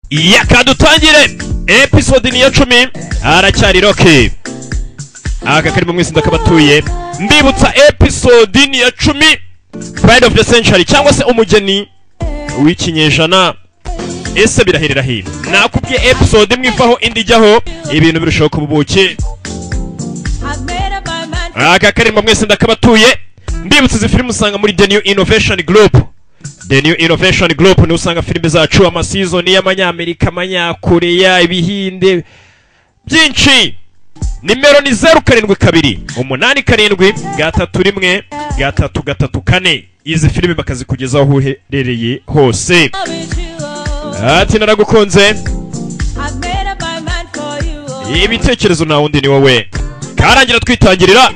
Yakadutangire episode ni ya 10 aracyari Rocky. Aka karimo mwese ndakabatuye mbibutsa episode ni ya 10 Bride of the Century cyangwa se umugeni w'ikinyejana. Ese biraherera he? Nakubwiye episode imwe ivaho indi ijyaho ibintu birushaho kububuke. Aka karimo mwese ndakabatuye mbibutsa izi filime usanga muri The New Innovation Group. The New Innovation Group ni usanga filime zacu ama season y'amanyamerika, amanyakoreya, ibihinde byinshi. Nimero ni 072 87 31 334. Izi filime bakazikugezaho aho uherereye hose. Ati naragukunze, ibitekerezo nta wundi ni wowe. Karangira twitangirira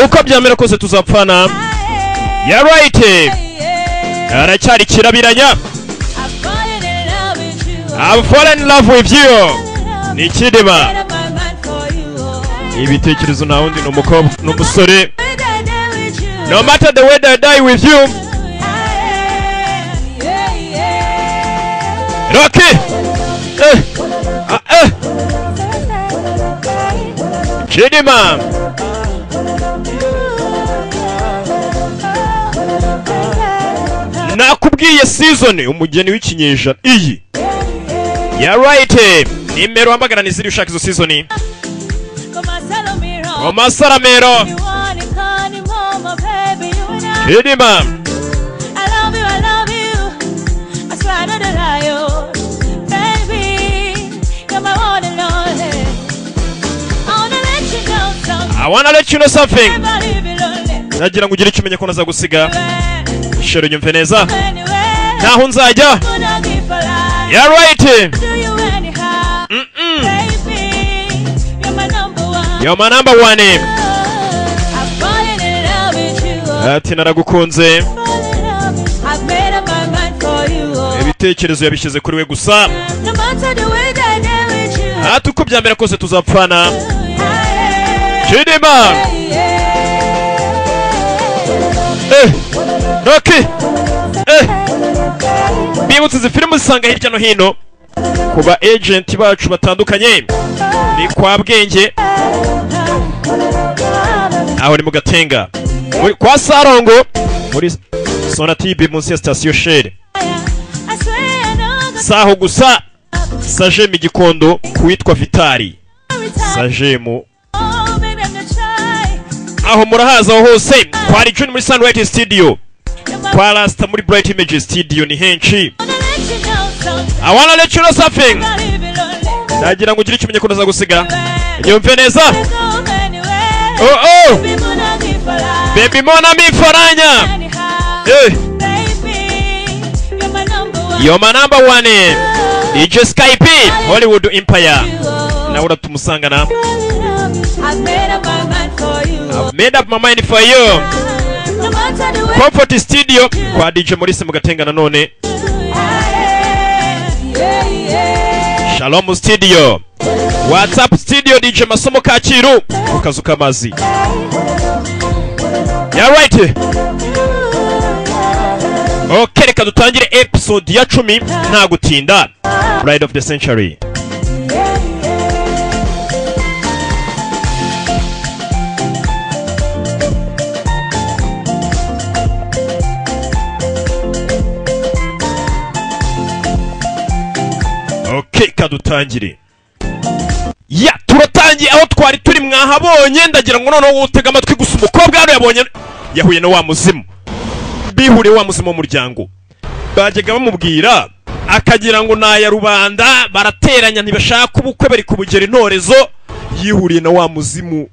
uko byamera kose tuzapfana. Yeah right. Aracyari kirabiranya. I've fallen in love with you. Ni Chidima. Ibitekerezo nta wundi ni umukobwa n'umusore. No matter the weather I die with you. Rocky. Chidima. Nakubwiye season umugeni w'ikinyejana iyi. Yeah right. Nimero hamagara ni ziri ushaka izo season. Omasaramero. Chidima. I love you, I love you. I swear to the lie, baby. You're my one and only. I wanna let you know something. I wanna let you know something. Nagira ngo ugire icyo umenya ko nazagusiga. Shero nyumve neza. Naho nzajya. Yeah right. You're my number one. Ati naragukunze. Ibitekerezo yabishyize kuri we gusa. Ati uko byamera kose tuzapfana. Chidima. Rocky. Bibutse izi filime usanga hirya no hino kuba agent bacu batandukanye. Ni kwa Bwenge aho ni mu Gatenga, kwa Sarongo muri Sonatube munsi ya station Shell. Saho gusa Sajemu Gikondo kuwitwa Vitali Sajemu aho murahaza aho hose. Kwa June muri Sunlight Studio, kwa Rasta muri Bright Image Studio ni henshi. I wanna let you know something. Nagira ngo ugire icyo umenya ko nazagusiga. Nyumve neza. Oh oh. Baby mona mi faranya. You're my number one. DJ Skype Hollywood Empire. Na uratumusangana. I've made up my mind for you. Comfort Studio kwa DJ Maurice Mugatenga nanone. Shalom Studio, WhatsApp Studio DJ Masomo Kacyiru mukazu kamazi. Yeah right. Okay, reka dutangire episode ya 10 nta gutinda. Bride of the Century. Okay, kadutangire. Ya turatangiye aho twari turi mwahabonye. Ndagira ngo noneho utega amatwi gusa. Umukobwa hano yabonye yahuye na wa muzimu, bihuriye wa muzimu w'umuryango. Bajyaga bamubwira akagira ngo naya rubanda barateranya ntibashaka ubukwe bari kubugera intorezo. Yihuriye na wa muzimu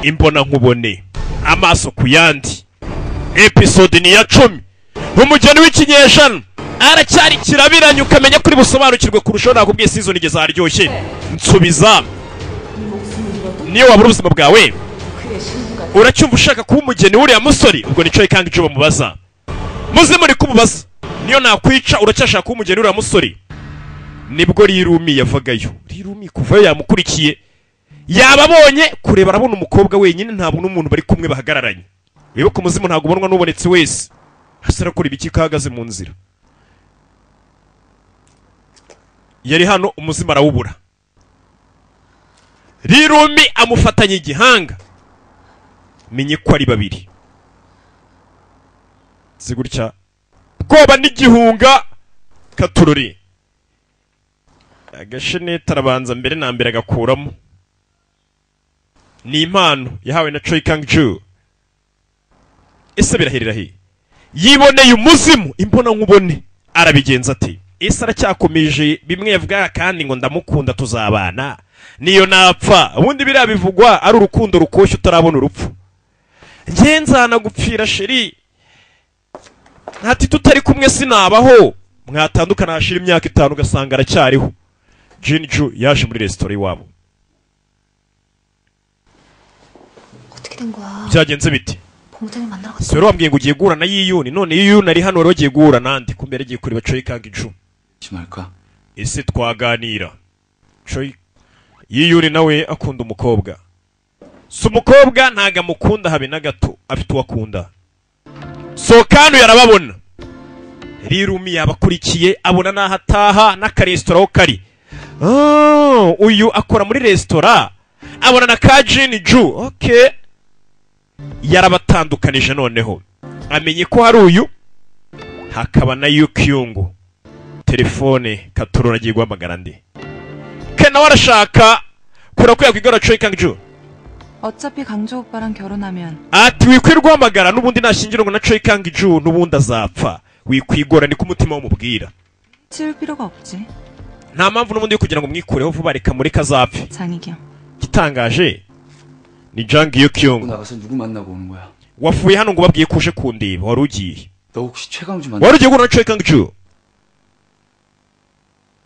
imbona nkubone amaso ku yandi. Episode ni ya 10 umugeni w'ikinyejana aracyari kirabiranye ukamenya kuri busobanukirwe kurushaho. Nakubwiye season igeze aryoshye. Nsubiza niyo wabura ubuzima bwawe uracyumva ushaka kuba umugeni w'uriya musore? Ubwo nico ikanga icyo bamubaza. Muzimu uri kumubaza niyo nakwica uracyashaka kuba umugeni w'uriya musore? Nibwo Rirumi yavagayo. Rirumi kuva yamukurikiye yababonye kureba arabona umukobwa wenyine ntabwo n'umuntu bari kumwe bahagararanye. Wibuke umuzimu ntabwo ubonwa n'ubonetse wese. Hasi arakora ibiki kahagaze mu nzira. Yari hano, umuzimu arawubura. Rirumi amufatanya igihanga, menye ko ari babiri. Si gutya bwoba n'igihunga katururi. Agasheneti arabanza mbere na mbere agakuramo, ni impano yahawe na Choi Kang Ju. Ese birahirira he? Yiboneye umuzimu imbona nkubone, arabigenza ati ese aracyakomeje bimwe yavuga kandi ngo ndamukunda tuzabana niyo napfa. Ubundi biriya bivugwa ari urukundo rukoshye utarabona urupfu. Njye nzanagupfira chérie, ati tutari kumwe sinabaho. Mwatandukana hashira imyaka 5 ugasanga aracyariho. Jinju yaje muri resitora iwabo. Byagenze biti? Sero wambwiye ngo ugiye guhura na Yiyuni, none Yiyuni ari hano, wari wagiye guhura nande? Kumbere agiye kureba Choi Kang Ju. Ese twaganira? Choi Yiyuni nawe akunda umukobwa. Si umukobwa ntago amukunda habe na gato, afite uwo akunda. Sokanu yarababona. Rirumi yabakurikiye, abona naho ataha n'akaresitora aho kari. Uyu akora muri resitora, abona na ka Jinju. Okay. Yarabatandukanije noneho. Amenye ko hari uyu hakaba na Yukyungu. Telefone katurora agiye guhamagara ndi. Ke nawe arashaka kura ko yakwigora Choi Kang Ju. 어차피 강조 오빠랑 결혼하면 Ati wikwirwa guhamagara n'ubundi nashyingirwa na Choi Kang Ju n'ubundi azapfa. Wikwigora ni kumutima wumubwira. 치울 필요가 없지. Nta mpamvu n'ubundi yo kugira ngo mwikureho vuba, reka mureke azapfe. 장이경. Gitangaje ni Jang Yukyung. 나가서 누구 만나고 오는 거야? Wafuye hano ngo babwiye ko uje kundeba, wari ugiye. 너 혹시 최강주 만나? Wari ugiye guhura na Choi Kang Ju.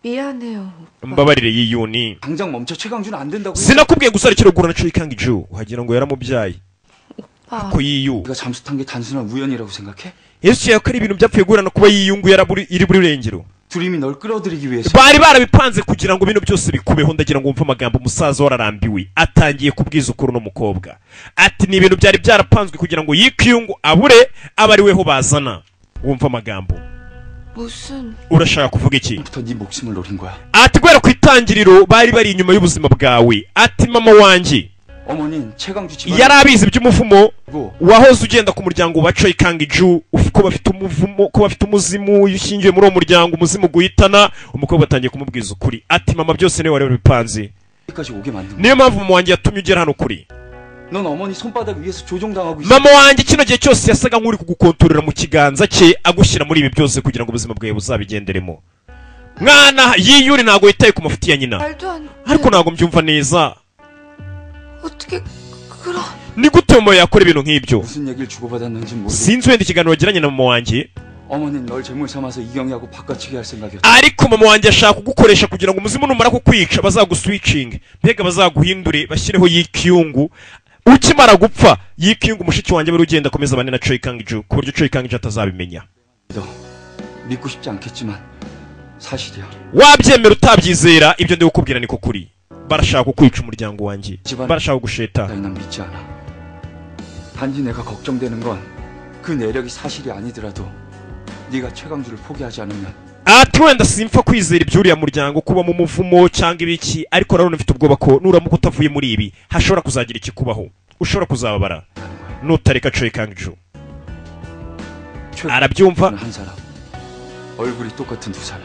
미안해요. Mbabarire Yiyuni. 당장 멈춰. 최강주는 안 된다고. Sinakubwiye gusa rekera guhura na Choi Kang Ju. Wagira ngo yaramubyaye. 오빠. Ko Yiyu. 네가 잠수 탄 게 단순한 우연이라고 생각해? Yesu yakora ibintu byapfuye guhura no kuba Yiyungu yaraburi iri buri rengero. 둘이 널 끌어들이기 위해서 Bari barabipanze kugira ngo bino byose bikubeho. Ndagira ngo wumve amagambo umusaza wararambiwe atangiye kubwiza ukuri uno mukobwa. Ati ni ibintu byari byarapanzwe kugira ngo Yikyungu abure abe ari weho bazana. Wumve amagambo. 무슨 Urashaka kuvuga iki? 부터 네 목숨을 노린 거야. Ati guhera ku itangiriro bari bari inyuma y'ubuzima bwawe. Ati mama wanjye 어머닌 최강주 집안 yari abizi iby'umuvumo 고 wahoze ugenda ku muryango wa Choi Kang Ju, ko bafite umuvumo, ko bafite umuzimu. Iyo ushyingiwe muri uwo muryango umuzimu guhitana. Umukobwa atangiye kumubwiza ukuri. Ati mama byose niwe wari wabipanze, 까지 오게 만든 거야. niyo mpamvu mama wanjye yatumye ugera hano kuri. 넌 어머니 손바닥 위에서 조종당하고 있어. Mama wanjye kino gihe cyose yasaga nk'uri kugukontorora mu kiganza cye, agushyira muri ibi byose kugira ngo ubuzima bwawe buzabigenderemo. Mwana Yiyuni ntabwo yitaye ku mafuti ya nyina. 말도 안 Ariko ntabwo mbyumva neza. 어떻게 그런 Ni gute mama yakora ibintu nk'ibyo? 무슨 얘기를 주고받았는지 모르겠. Sinzi wenda ikiganiro wagiranye na mama wanjye, 어머니는 널 재물 삼아서 이경희하고 바꿔치기 할 생각이었다. ariko mama wanjye ashaka kugukoresha kugira ngo umuzimu numara kukwica bazaguswitching, mbega bazaguhindure bashyireho Yikyungu. Ukimara gupfa Yikyungu mushiki wanjye bari ugenda akomeza abane na Choi Kang Ju ku buryo Choi Kang Ju atazabimenya. 너 믿고 싶지 않겠지만 사실이야. Wabyemera utabyizera, ibyo ndi kukubwira niko kuri. Barashaka kukwica umuryango wanjye, barashaka kugusheta. 나이 난 믿지 않아. 단지 내가 걱정되는 건 그 내력이 사실이 아니더라도 네가 최강주를 포기하지 않으면 Ati wenda simpfa kwizera iby'uriya muryango kubamo umuvumo cyangwa ibiki, ariko nanone mfite ubwoba ko nuramuka utavuye muri ibi hashobora kuzagira ikikubaho, ushobora kuzababara nutareka Choi Kang Ju. Arabyumva. 한 사람 얼굴이 똑같은 두 사람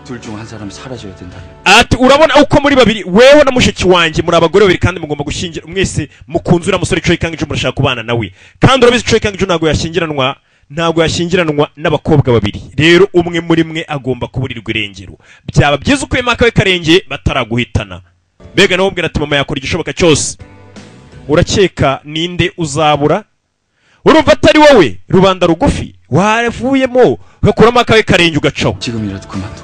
둘 중 한 사람 사라져야 된다면 Ati urabona uko muri babiri, weho na mushiki wanjye muri abagore babiri kandi mugomba gushyingira mwese mukunze uriya musore Choi Kang Ju, murashaka kubana nawe. Kandi urabizi Choi Kang Ju ntabwo yashyingiranwa n'abakobwa babiri. Rero umwe muri mwe agomba kuburirwa irengero. Byaba byiza ukuyemo akawe karenge bataraguhitana. Mbega nawe ubwira ati mama yakora igishoboka cyose. Urakeka ninde uzabura? Urumva atari wowe rubanda rugufi wavuyemo ugakuramo akawe karenge ugacaho. 지금이라도 그만둬.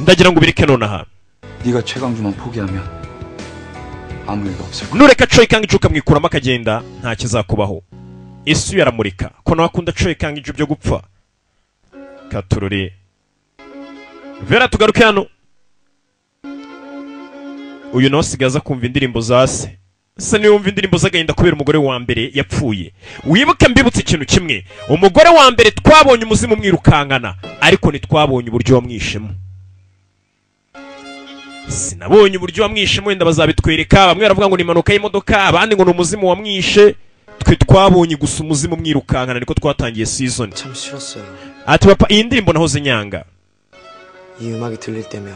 Ndagira ngo ubireke nonaha. 네가 최강주만 포기하면 아무 일도 없을 거야. Nureka Choi Kang Ju ukamwikuramo akagenda nta kizakubaho. Isi yaramurika ko nawe akunda Choi Kang Ju byo gupfa. Katururi Vera tugaruke hano. Uyu nawe asigaye aza kumva indirimbo za se. Se niwe wumva indirimbo z'agahinda kubera umugore wa mbere yapfuye. Wibuke mbibutse ikintu kimwe, umugore wa mbere twabonye umuzimu umwirukankana, ariko ntitwabonye uburyo wamwishemo. Sinabonye uburyo wamwishe, wenda bazabitwereka. Bamwe baravuga ngo ni impanuka y'imodoka, abandi ngo ni umuzimu wamwishe. Twe twabonye gusa umuzimu umwirukankana, niko twatangiye season. 참 싫었어요. Ati papa, iyi ndirimbo nahoze nyanga. 이 음악이 들릴 때면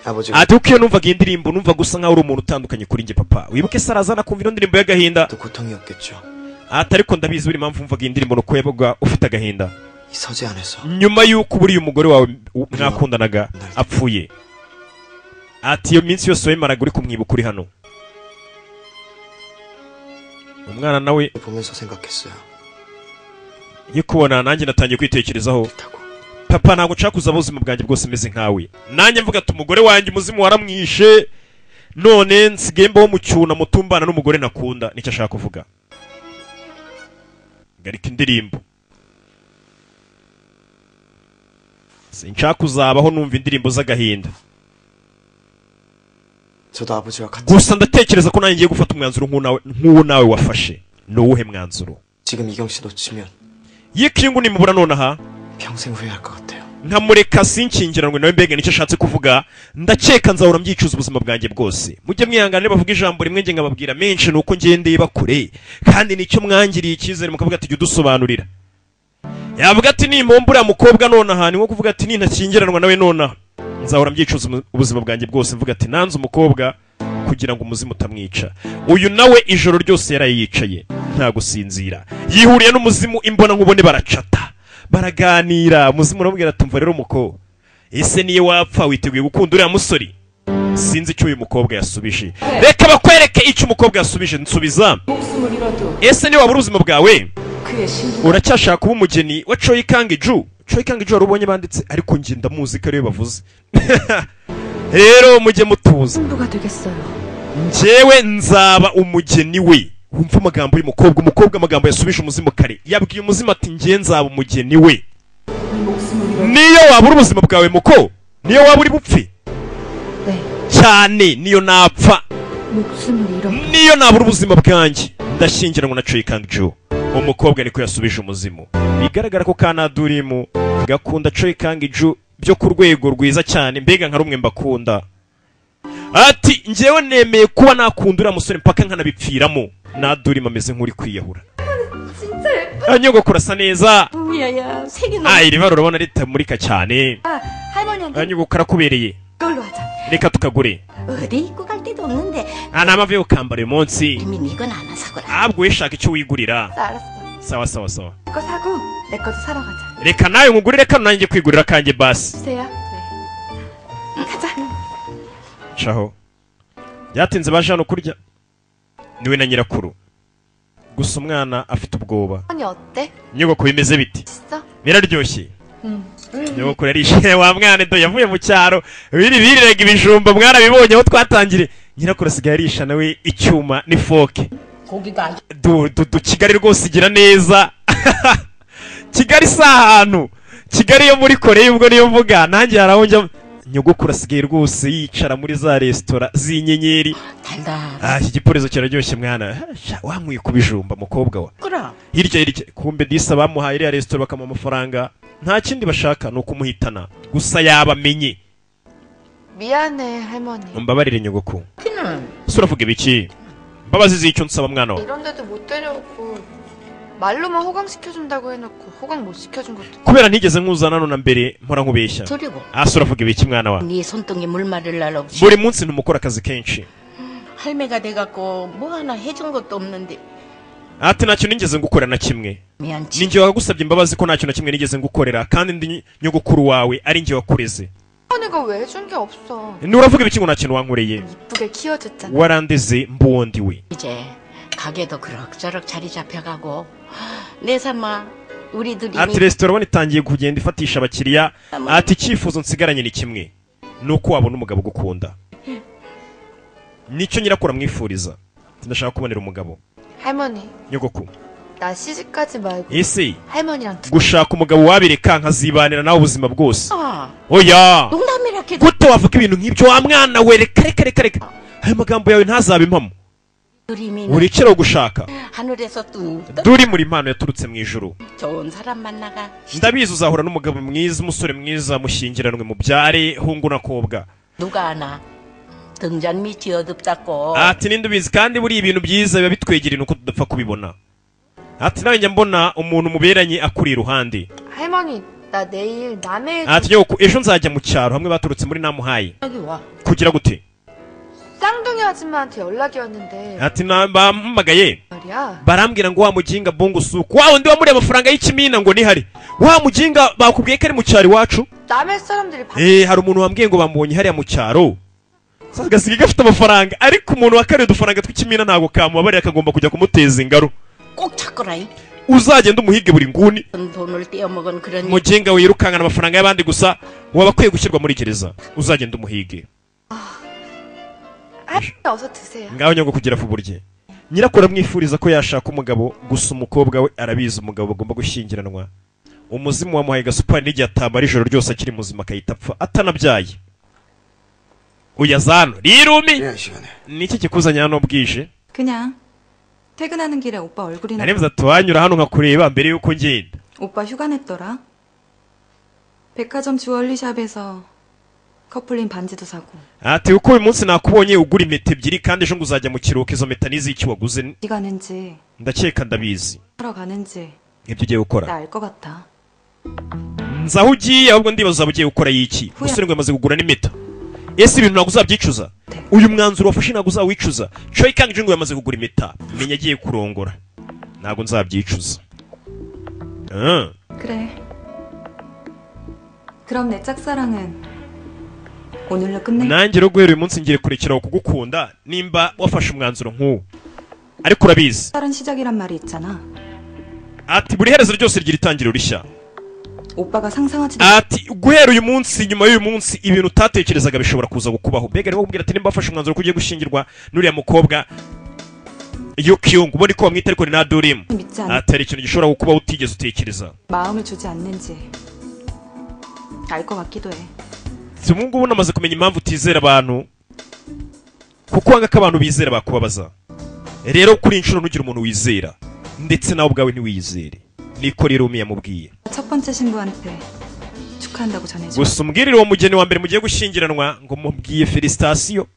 아버지가 Ati kuko iyo numvaga iyi ndirimbo, numvaga usa nkaho uri umuntu utandukanye kuri njye. Papa, wibuke sarazana kumva ino ndirimbo y'agahinda. 또 고통이었겠죠. Ati ariko ndabizi, buri mpamvu wumvaga iyi ndirimbo nuko yabaga ufite agahinda 이 서재 안에서 nyuma y'uko buriya umugore wawe mwakundanaga apfuye. Ati iyo minsi yose wayimaraga uri kumwibuka uri hano. Umwana nawe 보면서 생각했어요. nkikubona nanjye natangiye kwitekerezaho. 타고 Papa, ntabwo nshaka kuza ubuzima bwanjye bwose meze nkawe. Nanjye mvuga ati umugore wanjye umuzimu waramwishe, none nsigaye mbaho mu cyunamo tumbana n'umugore nakunda. Nicyo ashaka kuvuga. Garika indirimbo, sinshaka kuzabaho numva indirimbo z'agahinda. 저도 아버지와 같은 Gusa ndatekereza ko nanjye ngiye gufata umwanzuro nk'uwo nawe wafashe. Ni uwuhe mwanzuro? 지금 이경 씨 놓치면 Yikingu nimubura nonaha 평생 후회할 것 같아요. nkamureka sinkingiranwe nawe, mbega nicyo ashatse kuvuga, ndakeka nzahora mbyicuza ubuzima bwanjye bwose. Mujye mwihangane, bavuga ijambo rimwe njye nkababwira menshi, ni uko ngendeye bakure kandi nicyo mwangiriye icyizere mukavuga ati jya udusobanurira. Yavuga ati nimpomba uriya mukobwa nonaha, ni nko kuvuga ati nintakingiranwa nawe nonaha nzahora mbyicuza ubuzima bwanjye bwose, mvuga ati nanze umukobwa kugira ngo umuzimu utamwica. Uyu nawe ijoro ryose yaraye yicaye nta gusinzira, yihuriye n'umuzimu imbona nkubone, baracata baraganira. Umuzimu uramubwira ati umva rero muko, ese niyo wapfa witeguye gukunda uriya musore? Sinzi icyo uyu mukobwa yasubije, reka bakwereke icyo umukobwa yasubije. Nsubiza, 목숨을 잃어도 ese niyo wabura ubuzima bwawe 그의 신부 uracyashaka kuba umugeni wa Choi Kang Ju? Choi Kang Ju wari ubonye banditse, ariko njye ndamuzi ko ariwe bavuze. Rero mujye mutuza. 신부가 되겠어요. Njyewe nzaba umugeni we. Wumva amagambo y'umukobwa, umukobwa amagambo yasubije umuzimu kare. Yabwiye umuzimu ati njye nzaba umugeni we 네 목숨을 잃어도 niyo wabura ubuzima bwawe muko, niyo waba uri bupfe. 네 Cyane, niyo napfa, 목숨을 잃어도 niyo nabura ubuzima bwanjye, ndashyingiranwa na Choi Kang Ju. Umukobwa niko yasubije umuzimu. Bigaragara ko Kanadurimu gakunda Choi Kang Ju byo ku rwego rwiza cyane, mbega nka rumwe mbakunda. Ati njyewe nemeye kuba nakunda uriya musore mpaka nkanabipfiramo. Nadurimu ameze nk'uri kwiyahura. 진짜 예쁘. Nyogokuru asa neza. 야야 색이 너무. Ah, iri bara urabona ritamurika cyane. 할머니한테 Ah, nyogokuru arakubereye. 이걸로 하자. Reka tukagure. 어디 입고 갈 데도 없는데 Ah, nta mpamvu yo gukambara uyu munsi. 이미 이건 하나 사거라. Ahubwo we shaka icyo wigurira. 알았어. Sawa sawa sawa. 거 사고 내 것도 사러 가자. Reka nawe nkugurire kano, nanjye kwigurira akanjye basi. 주세요. 네. 가자. Caho byatinze, baje hano kurya niwe na nyirakuru gusa. Umwana afite ubwoba. 아니 어때? Nyogokuru, bimeze biti? 맛있어? Biraryoshye. Nyogokuru yarishimye. Wa mwana do yavuye mu cyaro, biri biriraga ibijumba, mwarabibonye aho twatangiriye. Nyirakuru asigaye arisha nawe icyuma n'ifoke. 고기가 Du du du, Kigali rwose igira neza. Kigali si ahantu, Kigali yo muri Koreya ubwo niyo mvuga. Nanjye hari aho njya. Nyogokuru asigaye rwose yicara muri za resitora z'inyenyeri. 달달. Ah, iki giporezo kiraryoshye mwana. Ah, sha, wankwiye ku bijumba mukobwa wa. 그럼 Hirya hirya kumbe disa bamuhaye iriya resitora, bakamuha amafaranga, nta kindi bashaka ni ukumuhitana gusa, yabamenye. 미안해 할머니. Mbabarire nyogokuru. 피는 Ese uravuga ibiki? Mbabazi z'icyo nsaba mwana wa? 이런데도 못 데려오고 말로만 호강시켜준다고 해놓고 호강 못 시켜준 것도. Kubera ntigeze nkuzana hano na mbere, mpora nkubeshya. 소리고 Ase uravuga ibiki mwana wa? 네 손등에 물 마를 날 없이 Buri munsi ntumukora akazi kenshi. 할매가 돼갖고 뭐 하나 해준 것도 없는데 Ati ntacyo nigeze ngukorera na kimwe. 미안치. Ninjye wagusabye imbabazi ko ntacyo na kimwe nigeze ngukorera, kandi ndi nyogokuru wawe, ari njye wakureze. 할머니가 왜 해준 게 없어. Nturavuga ibiki ngo nta kintu wankoreye? 이쁘게 키워줬잖아. Warandeze mbuwo ndiwe. 이제 가게도 그럭저럭 자리 잡혀가고 내 삼아 우리들이 Ati resitora urabona itangiye kugenda ifatisha abakiriya. Ati icyifuzo nsigaranye ni kimwe, ni uko wabona umugabo ugukunda. Nicyo nyirakuru amwifuriza. Ati ndashaka kubonera umugabo. 할머니 Nyogoku, 나 시집가지 말고 ese 할머니랑 두. gushaka umugabo wabireka nkazibanira nawe ubuzima bwose? 아, Oya, 농담이라 해도 gute wavuga ibintu nk'ibyo wa mwana we? Reka reka reka reka, ayo magambo yawe ntazabe impamo. 두림이는 Urekeraho gushaka. 하늘에서 뚝 떠 Duri muri impano yaturutse mu ijuru. 좋은 사람 만나가 Ndabizi uzahura n'umugabo mwiza, umusore mwiza, mushyingiranwe, mubyare hungu na kobwa. 누가 아나 등잔 밑이 어둡다고 Ati ninde ubizi, kandi buriya ibintu byiza biba bitwegereye nuko tudapfa kubibona. Ati nawe njya mbona umuntu muberanye akuri iruhande. 할머니, 나 내일 남해 Ati nyoko, ejo nzajya mu cyaro hamwe baturutse muri Namuhaye. 여기 와 Kugira gute? 쌍둥이 아줌마한테 연락이 왔는데 Ati bampamagaye 말이야. barambwira ngo wa muginga bungusuku wa wundi wamuriye amafaranga y'ikimina ngo nihari wa muginga bakubwiye ko ari mu cyaro iwacu. 남해 사람들이 바... Eh, hari umuntu wambwiye ngo bamubonye hariya mu cyaro. Sasa gasigaye gafite amafaranga, ariko umuntu wakariye udufaranga tw'ikimina ntabwo kamubabarira, akagomba kujya kumuteza ingaru. 꼭 찾거라잉. Uzagenda umuhige buri nguni. 돈을 떼어먹은 그런 Muginga wirukankana amafaranga y'abandi gusa waba akwiye gushyirwa muri gereza. Uzagenda umuhige. 할머니 어서 드세요. Ngaho nyongo kugira vuba urye. Nyirakuru amwifuriza ko yashaka umugabo, gusa umukobwa we arabizi umugabo bagomba gushyingiranwa. Umuzimu wamuhaye gasupari n'igihe atamara ijoro ryose akiri muzima akahita apfa atanabyaye. Uyazano rirumi 이런 시간에 niki kikuzanye hano bwije? 그냥 퇴근하는 길에 오빠 얼굴이나 Narivuze ati wanyura hano nkakureba mbere yuko ngenda. 오빠 휴가 냈더라. 백화점 주얼리샵에서 커플링 반지도 사고. Ati uko uyu munsi nakubonye ugura impeta ebyiri, kandi ejo ngo uzajya mu kiruhuko, izo mpeta n'iziki waguze? 어디 가는지 Ndakeka ndabizi 하러 가는지 ibyo ugiye gukora. 나 알 것 같아. Nzi aho ugiye, ahubwo ndibaza uzaba ugiye gukora y'iki. Umusore ngo yamaze kugura n'impeta. Ese ibintu ntabwo uzabyicuza? Uyu mwanzuro wafashe ntabwo uzawicuza? Choi Kang Jung yamaze kugura impeta, menya agiye kurongora, ntabwo nzabyicuza. Ah. 그래. 그럼 내 짝사랑은 오늘로 끝내. Nanjye rero guhera uyu munsi ngiye kurekeraho kugukunda nimba wafashe umwanzuro nk'uwo, ariko urabizi. 다른 시작이란 말이 있잖아. Ati buri herezo ryose rigira itangiriro rishya. 오빠가 상상하지도 Ati guhera uyu munsi, nyuma y'uyu munsi, ibintu utatekerezaga bishobora kuza kukubaho. Mbega arimo kubwira ati nimba wafashe umwanzuro ko ugiye gushyingirwa n'uriya mukobwa Yukyung, ubona ko bamwita ariko ni Nadurimu, 믿지 않 ati hari ikintu gishobora kukubaho utigeze utekereza. 마음을 주지 않는지 알 것 같기도 해. Si ubu ngubu namaze kumenya impamvu utizera abantu, kuko wanga ko abantu bizera bakubabaza. Rero kuri iyi nshuro ntugire umuntu wizera, ndetse nawe ubwawe ntiwiyizere. Niko rero Umi yamubwiye. 첫 번째 신부한테 축하한다고 전해줘. Gusa umbwirire uwo mugeni wa mbere mugiye gushyingiranwa ngo mubwiye félicitations.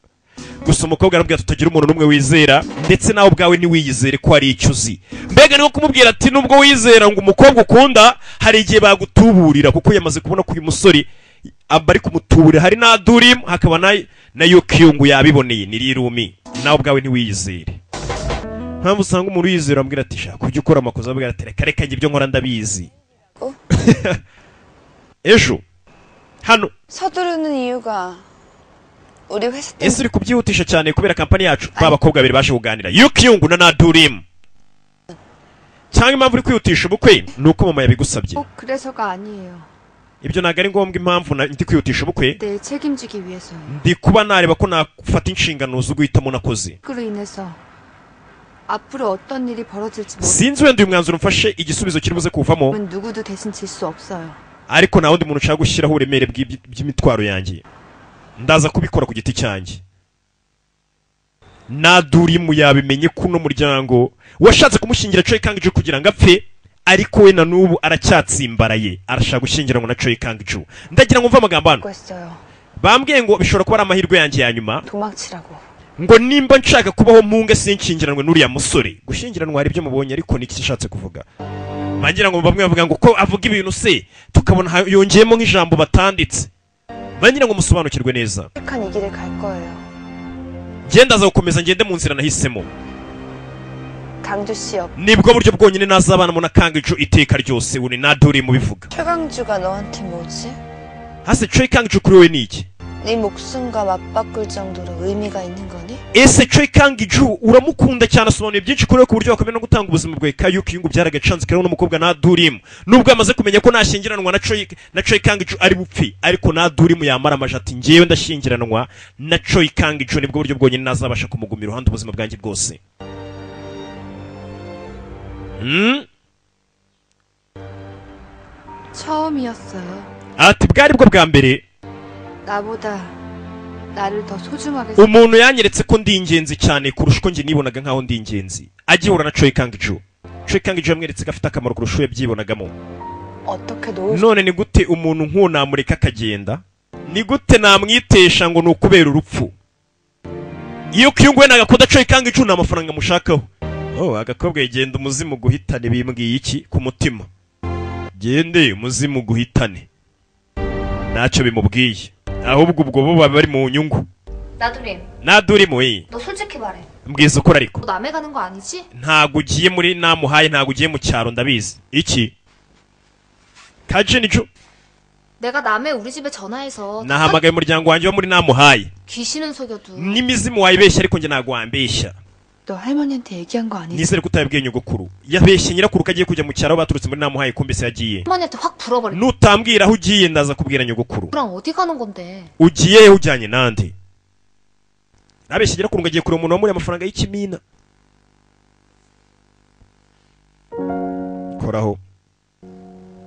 Gusa umukobwa aramubwira tutagira umuntu n'umwe wizera, ndetse nawe ubwawe ntiwiyizere ko hari icyo uzi. Mbega ni kumubwira ati nubwo wizera ngo umukobwa ukunda, hari igihe bagutuburira, kuko yamaze kubona ko uyu musore aba ari kumutuburira. Hari n'Adurimu hakaba na Yukyungu, yabiboneye ni Rirumi. Nawe ubwawe ntiwiyizere. Mpamvu usanga umuntu yizera amubwira ati shaka ujye ukora amakosa, amubwira ati reka reka njye ibyo nkora ndabizi. Ejo hano 서두르는 이유가 우리 회사 때문에 ese uri kubyihutisha cyane kubera kampani yacu? Ba bakobwa babiri baje kuganira, Yukyungu na Nadurimu. Cyangwa impamvu uri kwihutisha ubukwe ni uko mama yabigusabye? 꼭 그래서가 아니에요. Ibyo ntabwo ari ngombwa. Impamvu ndi kwihutisha ubukwe, 내일 책임지기 위해서요. ndi kuba nareba ko nafata inshingano zo guhitamo nakoze. 그로 인해서 앞으로 어떤 일이 벌어질지 Sinzi wenda uyu mwanzuro mfashe igisubizo kiri buze kuvamo, 모르면 누구도 대신 질 수 없어요. ariko nta wundi muntu ushaka gushyiraho uburemere bw'imitwaro yanjye. Ndaza kubikora ku giti cyanjye. Nadurimu yabimenye ko uno muryango washatse kumushyingira Choi Kang Ju kugira ngo apfe, ariko we na n'ubu aracyatsimbaraye, arashaka gushyingiranwa na Choi Kang Ju. Ndagira ngo mve amagambo hano. 했어요. Bambwiye ngo bishobora kuba ari amahirwe yanjye ya nyuma, 도망치라고. ngo nimba nshaka kubaho mpunge sinshyingiranwe n'uriya musore. Gushyingiranwa hari ibyo mubonye, ariko niki nshatse kuvuga, bagira ngo bamwe bavuga ngo ko avuga ibintu se tukabona yongeyemo nk'ijambo batanditse, bagira ngo musobanukirwe neza. 착한 이 길을 갈 거예요. Ngenda aza gukomeza ngende mu nzira nahisemo. 강주 씨 옆. Nibwo buryo bwonyine nazabanamo na Kangju iteka ryose. Ubu ni Naduri mubivuga. 최강주가 너한테 뭐지? Hase Choi Kangju kuri wowe ni iki? 네 목숨과 맞바꿀 정도로 의미가 있는 거니? Ese Choi Kangju uramukunda cyane, asobanuye byinshi kuri we ku buryo wakomeza no gutanga ubuzima bwawe? Kayuki yungu byaragacanze kariho n'umukobwa Nadurimu, nubwo yamaze kumenya ko nashyingiranwa na Choi Kangju ari bupfi, ariko Nadurimu yamara amaje ati ngewe ndashyingiranwa na Choi Kangju, nibwo buryo bwonyine nazabasha kumuguma iruhande ubuzima bwanjye bwose. 처음이었어요. Ati bwari bwo bwa mbere. 나보다 나를 더 소중하게 Umuntu yanyeretse ko ndi ingenzi cyane kurusha uko njye nibonaga nkaho ndi ingenzi. Agihura na Choi Kang-ju. Choi Kang-ju yamweretse ko afite akamaro kurusha uwo yabyibonagamo. 어떻게 놓을 None ni gute umuntu nk'uwo namureka akagenda? Ni gute namwitesha ngo ni ukubera urupfu? Iyo Kyungwe nagakunda Choi Kang-ju nta mafaranga mushakaho. Oh, agakobwa yigenda umuzimu guhitane bimbwiye iki ku mutima? Gende umuzimu guhitane. Ntacyo bimubwiye. Ahubwo ubwo bo baba bari mu nyungu. 나두림, Naduri muyi. 너 솔직히 말해. Mbwiza ukuri ariko. 너 남해 가는 거 아니지? Ntago ugiye muri namuhaye, ntago ugiye mu cyaro ndabizi. Iki? Kajini ju 내가 남해 우리 집에 전화해서 nahamagaye umuryango wanjye wo muri namuhaye. 귀신은 속여도 N'imizimu wayibeshya ariko njye ntago wambeshya. 너 할머니한테 얘기한 거 아니지? Nizere ko utabibwiye nyogokuru. Yabeshye nyirakuru ko agiye kujya mu cyaro baturutse muri namuhaye kumbe se yagiye. 할머니한테 확 불어버려. Nutambwira aho ugiye ndaza kubwira nyogokuru. 누구랑 어디 가는 건데? Ugiye he ujyanye nande? Nabeshye nyirakuru ngo agiye kureba umuntu wamuriye amafaranga y'ikimina. Koraho.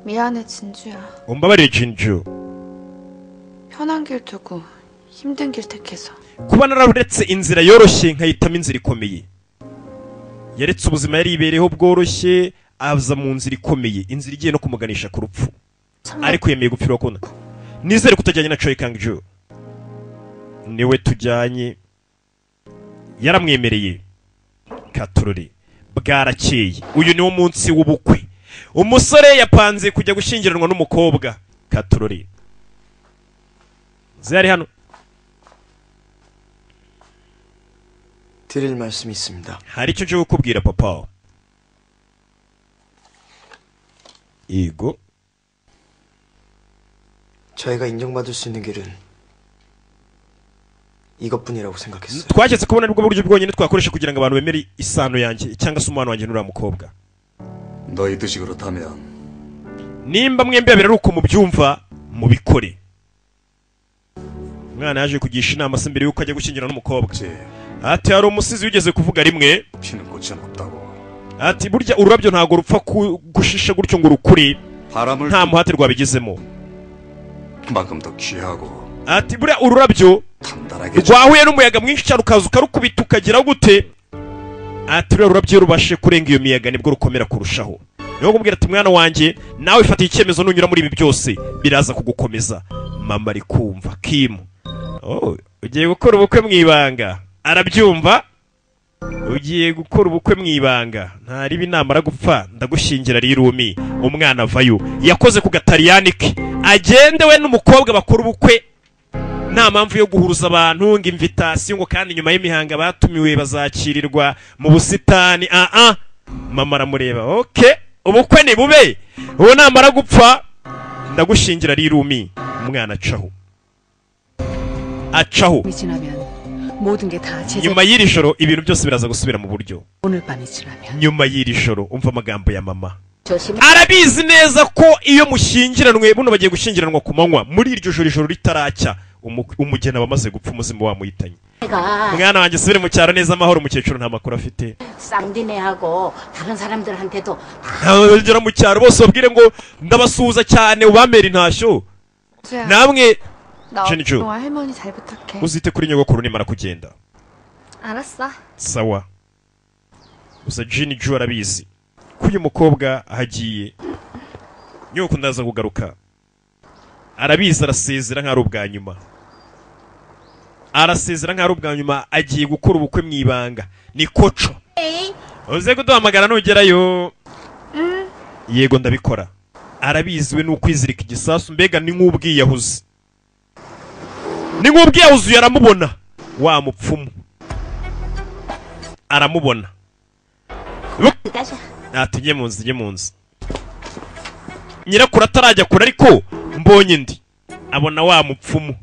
미안해 진주야. Umbabarire Jinju. 편한 길 두고 힘든 길 택해서. Kuba nararetse inzira yoroshye nkahitamo inzira ikomeye. Yaretse ubuzima yari yibereyeho bworoshye aza mu nzira ikomeye, inzira igiye no kumuganisha ku rupfu. Ariko yemeye gupfira ukunda. Nizere ko utajyanye na Choi Kang-ju. Niwe tujyanye. Yaramwemereye. Katurori bwarakeye. Uyu niwo munsi w'ubukwe. Umusore yapanze kujya gushyingiranwa n'umukobwa. Katurori. Zari hano. 드릴 말씀이 있습니다. Hari icyo nje kukubwira papa. Yego. 저희가 인정받을 수 있는 길은 이것뿐이라고 생각했어요. Twaketse kubona aribwo buryo bwonyine twakoresha kugira ngo abantu bemere isano yanjye cyangwa se umubano wanjye n'uriya mukobwa. 너희 뜻이 그렇다면 Nimba mwembi babiri ari uko mubyumva mubikore. Umwana yaje kugisha inama se mbere yuko ajya gushyingira n'umukobwa. Ati hari umusizi wigeze kuvuga rimwe. 피는 꽃은 없다고. Ati burya ururabyo ntago rupfa gushisha gutyo ngo rukure 바람을 nta muhate rwabigezemo. 만큼 더 귀하고 Ati buriya ururabyo 단단하게 rwahuye n'umuyaga mwinshi cyane ukaza ukarukubita ukagira gute. Ati ruriya rurabyo iyo rubashe kurenga iyo miyaga nibwo rukomera kurushaho. Niyo kumubwira ati mwana wanjye nawe fata icyemezo nunyura muri ibi byose biraza kugukomeza. Mama ari kumva Kim. Oh, ugiye gukora ubukwe mu ibanga. Arabyumva. Ugiye gukora ubukwe mu ibanga. Ntaribi namara gupfa ndagushyingira rirumi. Umwana avayo. Yakoze ku gataliyani ke. Agende we n'umukobwa bakora ubukwe. Nta mpamvu yo guhuruza abantu ngo invitation ngo kandi nyuma y'imihanga batumiwe bazakirirwa mu busitani. Mama aramureba. Okay, ubukwe ni bube. Uwo namara gupfa ndagushyingira rirumi. Umwana acaho. Acaho. 이 지나면 모든 게 다 제자 Nyuma y'iri joro ibintu byose biraza gusubira mu buryo. 오늘 밤이 지나면 Nyuma y'iri joro umva amagambo ya mama. 조심해. Arabizi neza ko iyo mushyingiranwe buno bagiye gushyingiranwa ku manywa muri iryo joro ijoro ritaracya umugeni aba amaze gupfa umuzimu wamuhitanye. 내가 Mwana wanjye subire mu cyaro neza amahoro. Umukecuru nta makuru afite. 쌍디네하고 다른 사람들한테도 Ntagera mu cyaro bose babwire ngo ndabasuhuza cyane ubamera intashyo. 진주야. Namwe 나 Jinju. 동안 할머니 잘 부탁해. Uzite kuri nyogokuru nimara kugenda. 알았어. Sawa. Gusa Jini Ju arabizi ko uyu mukobwa ahagiye nyoko ndaza kugaruka. Arabizi arasezera nk'ari ubwa nyuma. Arasezera nk'ari ubwa nyuma agiye gukora ubukwe mu ibanga. Ni koco. Uze kuduhamagara nugerayo. Yego ndabikora. Arabizi we n'ukwizirika igisasu mbega ni nk'ubwiyahuzi. Ni nk'ubwiyahuzi aramubona wa mupfumu. Aramubona. 가자. Ati mu nzu, njye mu nzu. Nyirakuru atarajya kure ariko mbonye indi. Abona wa mupfumu.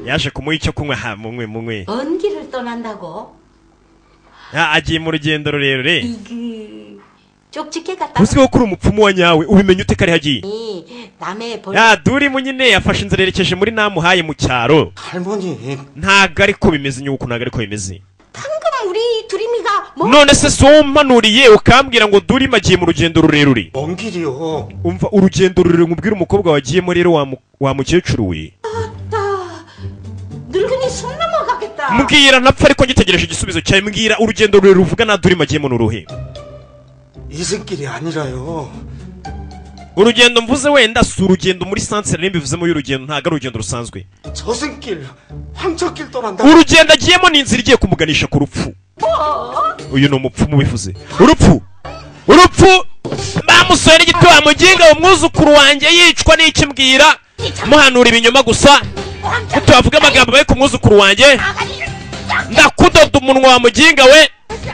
Yaje kumuha icyo kunywa ha munywe munywe. 먼 길을 떠난다고? Agiye mu rugendo rurerure. 이그 쪽집게 갔다. Uzi ko uri umupfumu wa nyawe ubimenya ute kare hagiye? 남의 벌 Ya duri nyine yafashe inzira yerekeje muri namuhaye mu cyaro. 할머니 Ntago ariko bimeze nyuko ntago ariko bimeze. 방금 우리 우리 두림이가 뭐 None se si wowe umpanuriye ukambwira ngo Durima agiye mu rugendo rurerure? 먼 길이요. Umva urugendo rurerure nkubwire umukobwa wagiyemo rero wa wa mukecuru we. 늙은이 숨 넘어가겠다. Mbwira ntapfa ariko ngitegereje igisubizo cyawe, mbwira urugendo rurerure uvuga na Durima agiyemo ni uruhe? 이승길이 아니라요. Urugendo mvuze wenda si urugendo muri santere nimba y'urugendo, ntabwo ari urugendo rusanzwe. 저승길, 황천길 떠난다. Urugendo agiyemo ni inzira igiye kumuganisha ku rupfu. Uyu ni umupfumu bivuze urupfu, urupfu. Bamusoye n'igiti wa muginga, umwuzukuru wanjye yicwa n'iki? Mbwira, muhanura ibinyoma gusa, tutavuga amagambo mabi ku mwuzukuru wanjye, ndakudoda umunwa wa muginga we.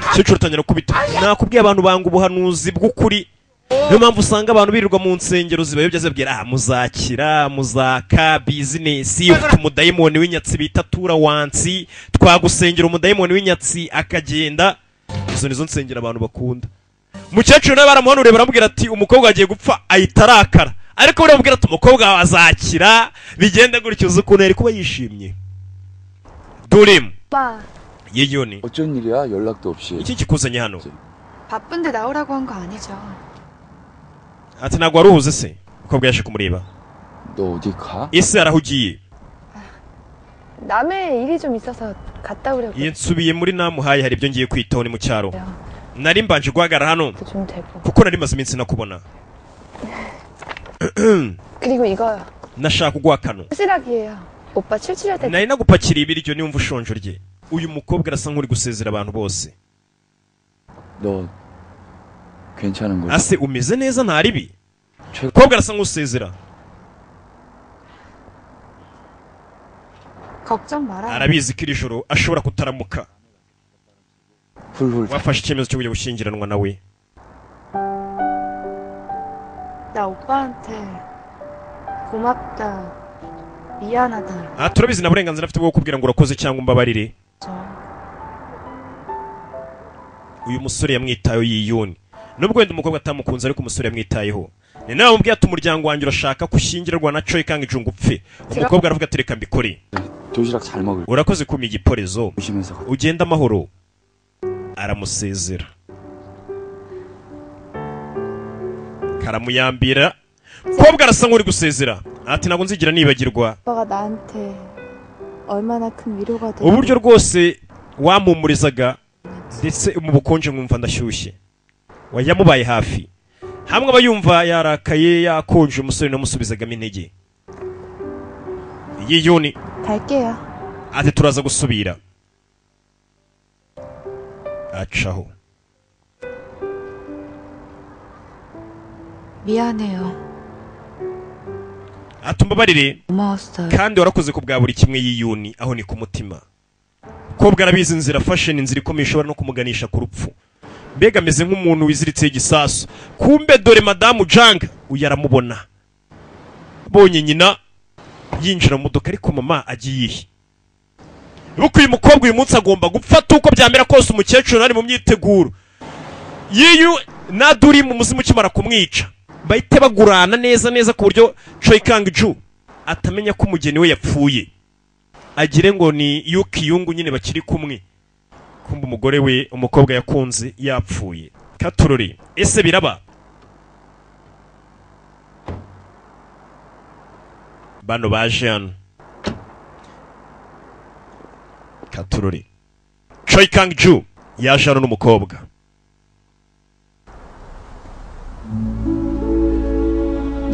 Umukecuru atangira kubita. Nakubwiye abantu banga ubuhanuzi bw'ukuri, niyo mpamvu usanga abantu birirwa mu nsengero zibayobya zibabwira ah muzakira, muzaka bizinesi, ufite umudayimoni w'inyatsi bita tura wansi, twagusengera umudayimoni w'inyatsi akagenda. Izo nizo nsengero abantu bakunda. Umukecuru nawe baramuhanuriye baramubwira ati umukobwa agiye gupfa, ahita arakara. Ariko baramubwira ati umukobwa wawe azakira bigende gutyo, uzi ukuntu yari kuba yishimye. Durimu 오빠 yiyoni 어쩐 일이야? 연락도 없이. iki kikuzanye hano? 바쁜데 나오라고 한 거 아니죠? Ati ntabwo wari uhuze se? Umukobwa yaje kumureba. 너 어디 가? Ese arahugiye? 남의 일이 좀 있어서 갔다 오려고. Iyo nsubiye muri namuhaye hari ibyo ngiye kwitaho ni mu cyaro, nari mbanje guhagarara hano 좀 되고. Kuko nari maze iminsi nakubona. 그리고 이거요. Nashaka kuguha kano. 도시락이에요. 오빠 출출할 때 Nari nagupakiriye ibiryo, niwumva ushonje urye. Uyu mukobwa arasa nk'uri gusezera abantu bose. 너 괜찮은 거지? Ase umeze neza, nta ribi? Umukobwa arasa nk'usezera. 걱정 마라. Arabizi ko iri joro ashobora kutaramuka. 훌훌 Wafashe icyemezo cyo kujya gushyingiranwa nawe. 나 오빠한테 고맙다. 미안하다. Aha turabizi nta burenganzira afite bwo kukubwira ngo urakoze cyangwa umbabarire. Uyu musore yamwitayeho yiyuni, nubwo wenda umukobwa atamukunze, ariko umusore yamwitayeho. Ni nawe wamubwiye ati umuryango wanjye urashaka ko ushyingirwa na Choi Kang Jung upfe. Umukobwa aravuga ati reka mbikore. 도시락 잘 먹을. Urakoze kumpa igiporezo. 조심해서 가. Ugende amahoro. Aramusezera, karamuyambira. Umukobwa arasa nk'uri gusezera ati ntabwo nzigera nibagirwa 오빠가 나한테 얼마나 큰 위로가 되 uburyo rwose wampumurizaga, ndetse mu bukonje nkumva ndashyushye. Yamubaye hafi hamwe aba yumva yarakaye yakonje, umusore namusubizagamo intege. Iyi yuni 갈게요. Ati turaza gusubira. Acaho. 미안해요. Ati umbabarire 고마웠어요. kandi warakoze ku bwa buri kimwe. Yiyuni aho ni ku mutima. Kobwa arabizi inzira afashe ni inzira ikomeye ishobora no kumuganisha ku rupfu. Mbega ameze nk'umuntu wiziritseho igisasu. Kumbe dore madamu Jang uyu aramubona, abonye nyina yinjira mu modoka. Ariko mama agiye he? Nuko uyu mukobwa uyu munsi agomba gupfa uko byamera kose. Umukecuru ari mu myiteguro yiyu naduri mu muzimu ukimara kumwica bahite bagurana neza neza, ku buryo Choi Kang Ju atamenya ko umugeni we yapfuye, agire ngo ni Yuki Yungu nyine bakiri kumwe. Kumva umugore we umukobwa yakunze yapfuye. Katurori, ese biraba? Bano baje hano. Katurori, Choi Kang Ju yaje hano n'umukobwa.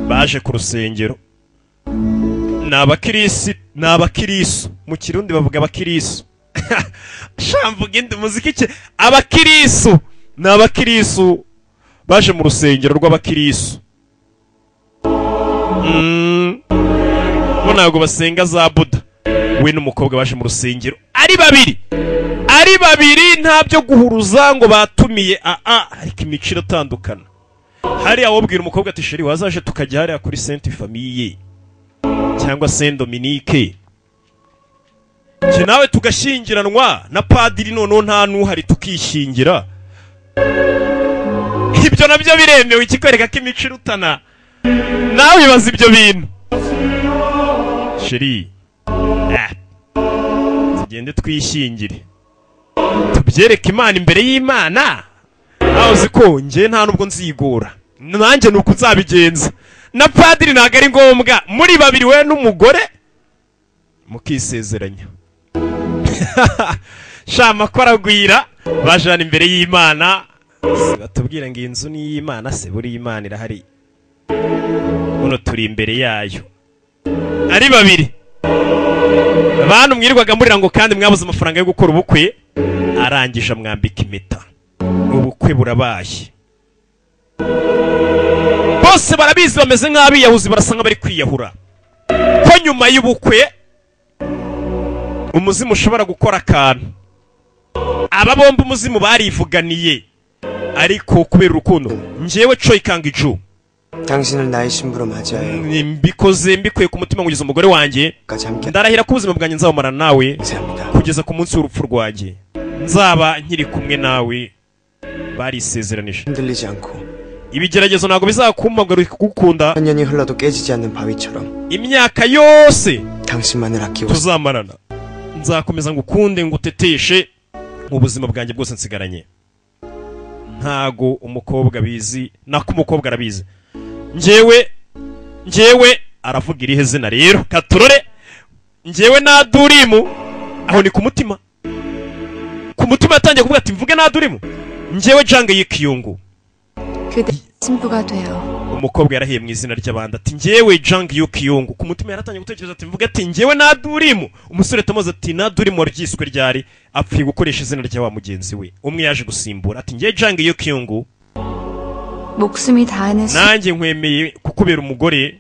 Baje ku rusengero, ni abakirisi, ni abakirisu. Mu Kirundi bavuga abakirisu, shamvuga indi muziki ki? Abakirisu, ni abakirisu baje mu rusengero rw'abakirisu. Bo ntabwo basenga za Buda. We n'umukobwa baje mu rusengero ari babiri, ari babiri, nta byo guhuruza ngo batumiye aa, ariko imico iratandukana. Hariya wabwira umukobwa ati chérie, wazaje tukajya hariya kuri Sainte Famille cyangwa Saint Dominique, njye nawe tugashyingiranwa na padiri, noneho nta n'uhari tukishingira. Ibyo nabyo biremewe, ikikwereka ko imico irutana. Nawe ibaza ibyo bintu, chérie, tugende twishyingire. Tubyereke Imana imbere y'Imana. Aho uzi ko njye nta nubwo nzigora, nanjye ni uko nzabigenza. Na padiri ntabwo ari ngombwa, muri babiri we n'umugore mukisezeranya. Shama ko aragwira, bajana imbere y'Imana. Batubwira ngo iyi nzu ni iy'Imana se, buri Imana irahari. Buno turi imbere yayo ari babiri. Abantu mwirirwaga murira ngo kandi mwabuze amafaranga yo gukora ubukwe, arangije amwambika impeta. Ubukwe burabaye. Bose barabizi, bameze nk'abiyahuzi, barasa nk'abari kwiyahura. Ko nyuma y'ubukwe umuzimu ushobora gukora akantu. Aba bombi umuzimu barivuganiye, ariko kubera urukundo. Njyewe Choi Kang-ju 당신을 나의 신부로 맞이하여 mbikoze mbikuye ku mutima kugeza umugore wanjye. 까지 함께 Ndarahira ko ubuzima bwanjye nzabumarana nawe 맹세합니다. kugeza ku munsi w'urupfu rwanjye, nzaba nkiri kumwe nawe. Barisezeranije. 흔들리지 않고 Ibigeragezo ntabwo bizakumpamagara kugukunda. 천 년이 흘러도 깨지지 않는 바위처럼 Imyaka yose 당신만을 아끼고 tuzamarana, nzakomeza ngukunde, nguteteshe mu buzima bwanjye bwose nsigaranye. Ntago umukobwa abizi, nako umukobwa arabizi. Njyewe aravuga irihe zina rero katurore. Njyewe na Durimu, aho ni ku mutima. Ku mutima yatangiye kuvuga ati mvuge na Durimu. Njyewe Jang Yikiyungu. 그대 신부가 되어 Umukobwa yarahiye mu izina ry'abandi ati njyewe Jang Yukiyungu. Ku mutima yaratangiye gutekereza ati mvuge ati njyewe na Durimu. Umusore Tomoze ati na Durimu waryiswe ryari? Apfuye gukoresha izina rya wa mugenzi we umwe yaje gusimbura, ati njyewe Jang Yukiyungu, 목숨이 다하는 수 nanjye nkwemeye kukubera umugore,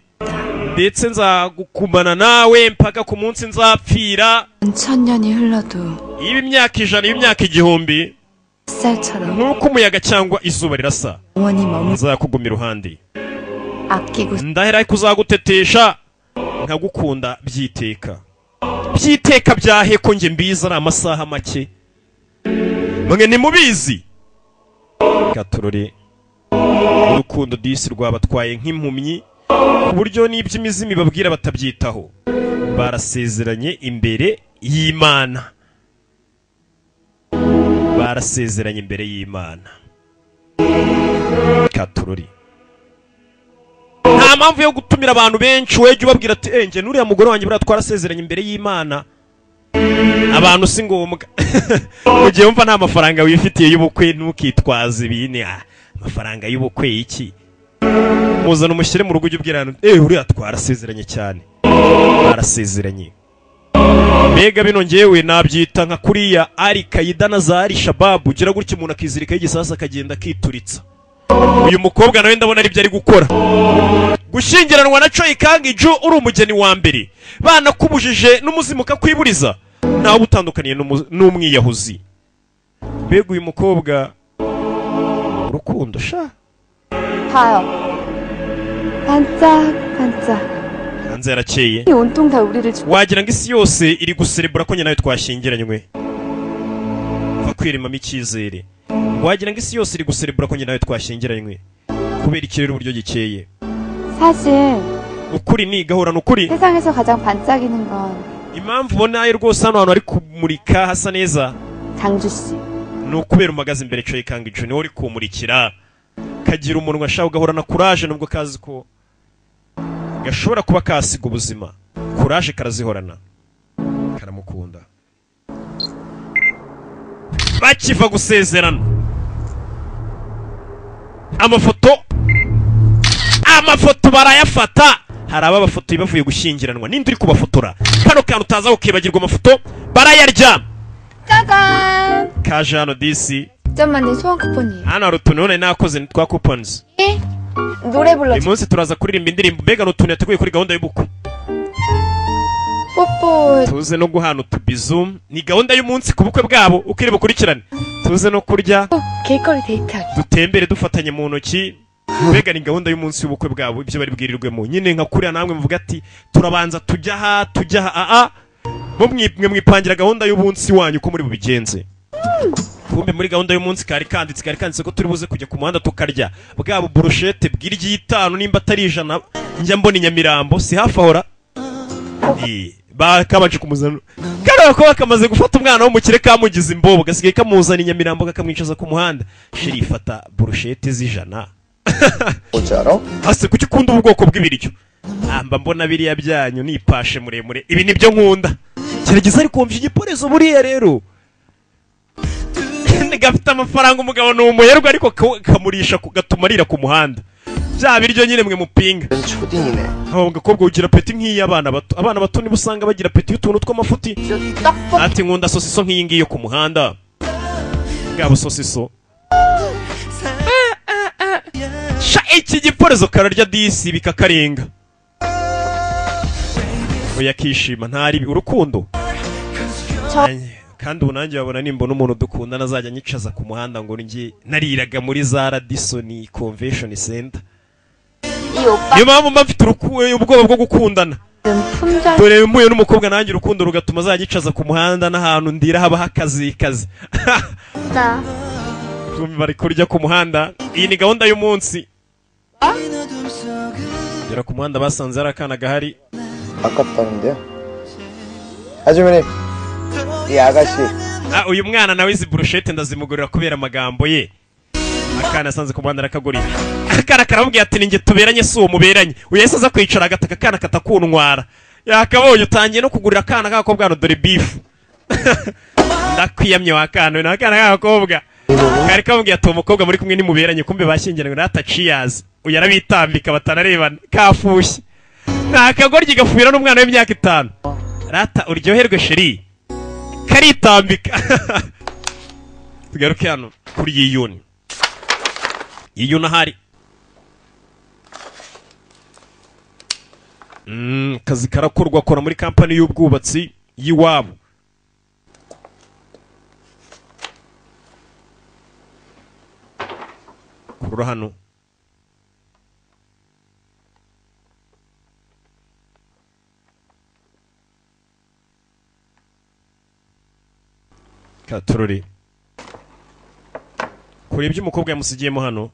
ndetse nzagukumana nawe mpaka ku munsi nzapfira. 천년이 흘러도 Iba imyaka 100, iba imyaka 1000, 햇살처럼 nk'uko umuyaga cyangwa izuba rirasa, 영원히 머물 nzakuguma iruhande. 아끼고 Ndahera kuzagutetesha nkagukunda byiteka byiteka. Byahe ko njye mbizi ari amasaha make, mwe ntimubizi. Katurore, urukundo disi rwabatwaye nk'impumyi, ku buryo n'iby'imizimu babwira batabyitaho. Barasezeranye imbere y'Imana, barasezeranye imbere y'Imana. Katurori, nta mpamvu yo gutumira abantu benshi. Wejya ubabwira ati "Eh, njye n'uriya mugore wanjye buriya twarasezeranye imbere y'Imana." Abantu si ngombwa. Mu gihe wumva nta mafaranga wifitiye y'ubukwe, ntukitwaze ibini. Ah, amafaranga y'ubukwe iki? Muzana umushyire mu rugo, ujye ubwira abantu eh uriya twarasezeranye cyane. Barasezeranye. Mbega bino ngewe nabyita nka kuriya Al Qaeda na za Al Shabaab, ugira gutya umuntu akizirikaho igisasu akagenda akituritsa. Uyu mukobwa nawe ndabona aribyo ari gukora. Gushyingiranwa na Choi Kang-ju uri umugeni wa mbere, banakubujije n'umuzimu ukakwiburiza, ntawe utandukaniye n'umwiyahuzi. Mbega uyu mukobwa, urukundo sha! 봐요. 반짝반짝. Hanze yarakeye. 이 온통 다 우리를 축 Wagira ngo isi yose iri guserebura ko njye nawe twashyingiranywe. Va kwiremamo icyizere. Wagira ngo isi yose iri guserebura ko njye nawe twashyingiranywe kubera ikirere uburyo gikeye. 사실 Ukuri ni gahorana ukuri. 세상에서 가장 반짝이는 건 Impamvu ubona ayo rwose hano hantu hari kumurika hasa neza, 강주 씨. ni ukubera umagaze imbere. Choi Kang-ju niwe uri kumurikira. Kagira umunwa ashaka, ugahorana kuraje, nubwo kazi ko gashobora kuba kasiga ubuzima, kuraje karazihorana, karamukunda. Bakiva gusezerana, amafoto barayafata. Hari ababafotoye bavuye gushyingiranwa. Ninde uri kubafotora? Kano kantu utaza ukibagirwa, amafoto barayarya. 짜잔! Kaje hano disi. 직접 만든 소원 쿠폰이에요. Hano hari utuntu none nakoze ni twa coupons. 노래 불러줘. Uyu munsi turaza kuririmba indirimbo. Mbega ni utuntu yateguye kuri gahunda y'ubukwe. 뽀뽀. Tuze no guhana utubizu, ni gahunda y'umunsi ku bukwe bwabo uko iri bukurikirane. Tuze no kurya, 길거리 데이트하기. Dutembere dufatanye mu ntoki. Mbega ni gahunda y'umunsi w'ubukwe bwabo, ibyo bari bwirirwemo nyine. Nka kuriya namwe muvuga ati turabanza tujya aha, tujya aha, aa bo mwe mwipangira gahunda y'umunsi wanyu uko muri bubigenze. Kumbe muri gahunda y'umunsi kari kanditse ko turi buze kujya ku muhanda tukarya bwa burushete bw'iry'itanu, nimba atari 100, njya mbona i Nyamirambo si hafi ahora. Bakabanje kumuzana. Kariya gakobwa kamaze gufata umwana w'umukire kamugize imbobo, gasigaye kamuzana i Nyamirambo kakamwicaza ku muhanda. Chéri, fata burushete z'ijana. 뭔지 알아? Hasi kuki ukunda ubu bwoko bw'ibiryo? Amba mbona biriya byanyu ni ipashe muremure, ibi nibyo nkunda. Gerageza ariko wumva igiporezo buriya rero gafite amafaranga, umugabo ni umuherwe ariko kamurisha gatuma arira ku muhanda bya biryo nyine mwe mupinga. 초딩이네. Abo gakobwa ugira peti nk'iy'abana bato, abana bato nibo usanga bagira peti y'utuntu tw'amafuti. Ati nkunda sosiso nk'iyi ngiyi yo ku muhanda, bwaba sosiso. Sha iki giporezo kararya disi bikakarenga, oya akishima ntari urukundo. Kandi ubu nanjye wabona nimbona umuntu dukundana azajya anyicaza ku muhanda ngo njye nariraga muri za Radisson Convention Center. 이 오빠 Niyo mpamvu mba mfite ubwoba bwo gukundana. 품절 Dore mpuye n'umukobwa nanjye urukundo rugatuma azajya yicaza ku muhanda n'ahantu ndira haba hakazi kazi. 다 Bari kurya ku muhanda, iyi ni gahunda y'umunsi. Gera ku muhanda basanze hari akana gahari. 아깝다는데요. 아주머니, 이 아가씨 Ah, uyu mwana nawe izi burushete ndazimugurira kubera amagambo ye. Akana asanze ku muhanda arakagurira. Akana karamubwira ati ninjye tuberanye si uwo muberanye. Uyu yahise aza kwicara agataka akana katakuntwara. Yakabonye utangiye no kugurira akana k'agakobwa hano dore bifu. Ndakwiyamye wa kana, ni akana k'agakobwa. Kari kamubwiye ati uwo mukobwa muri kumwe nimuberanye, kumbe bashyingiranywe rata cheers. Uyu arabitambika batanarebana kafushye. Ni akagoryi gafubira n'umwana w'imyaka 5. Rata uryoherwe chéri. Karitambika. Tugaruke hano kuri yiyuni. Yiyuni ahari. Kazi karakorwa, akora muri kampani y'ubwubatsi y'iwabo. Kurura hano. Katururi. Kuri ibyo umukobwa yamusigiyemo hano.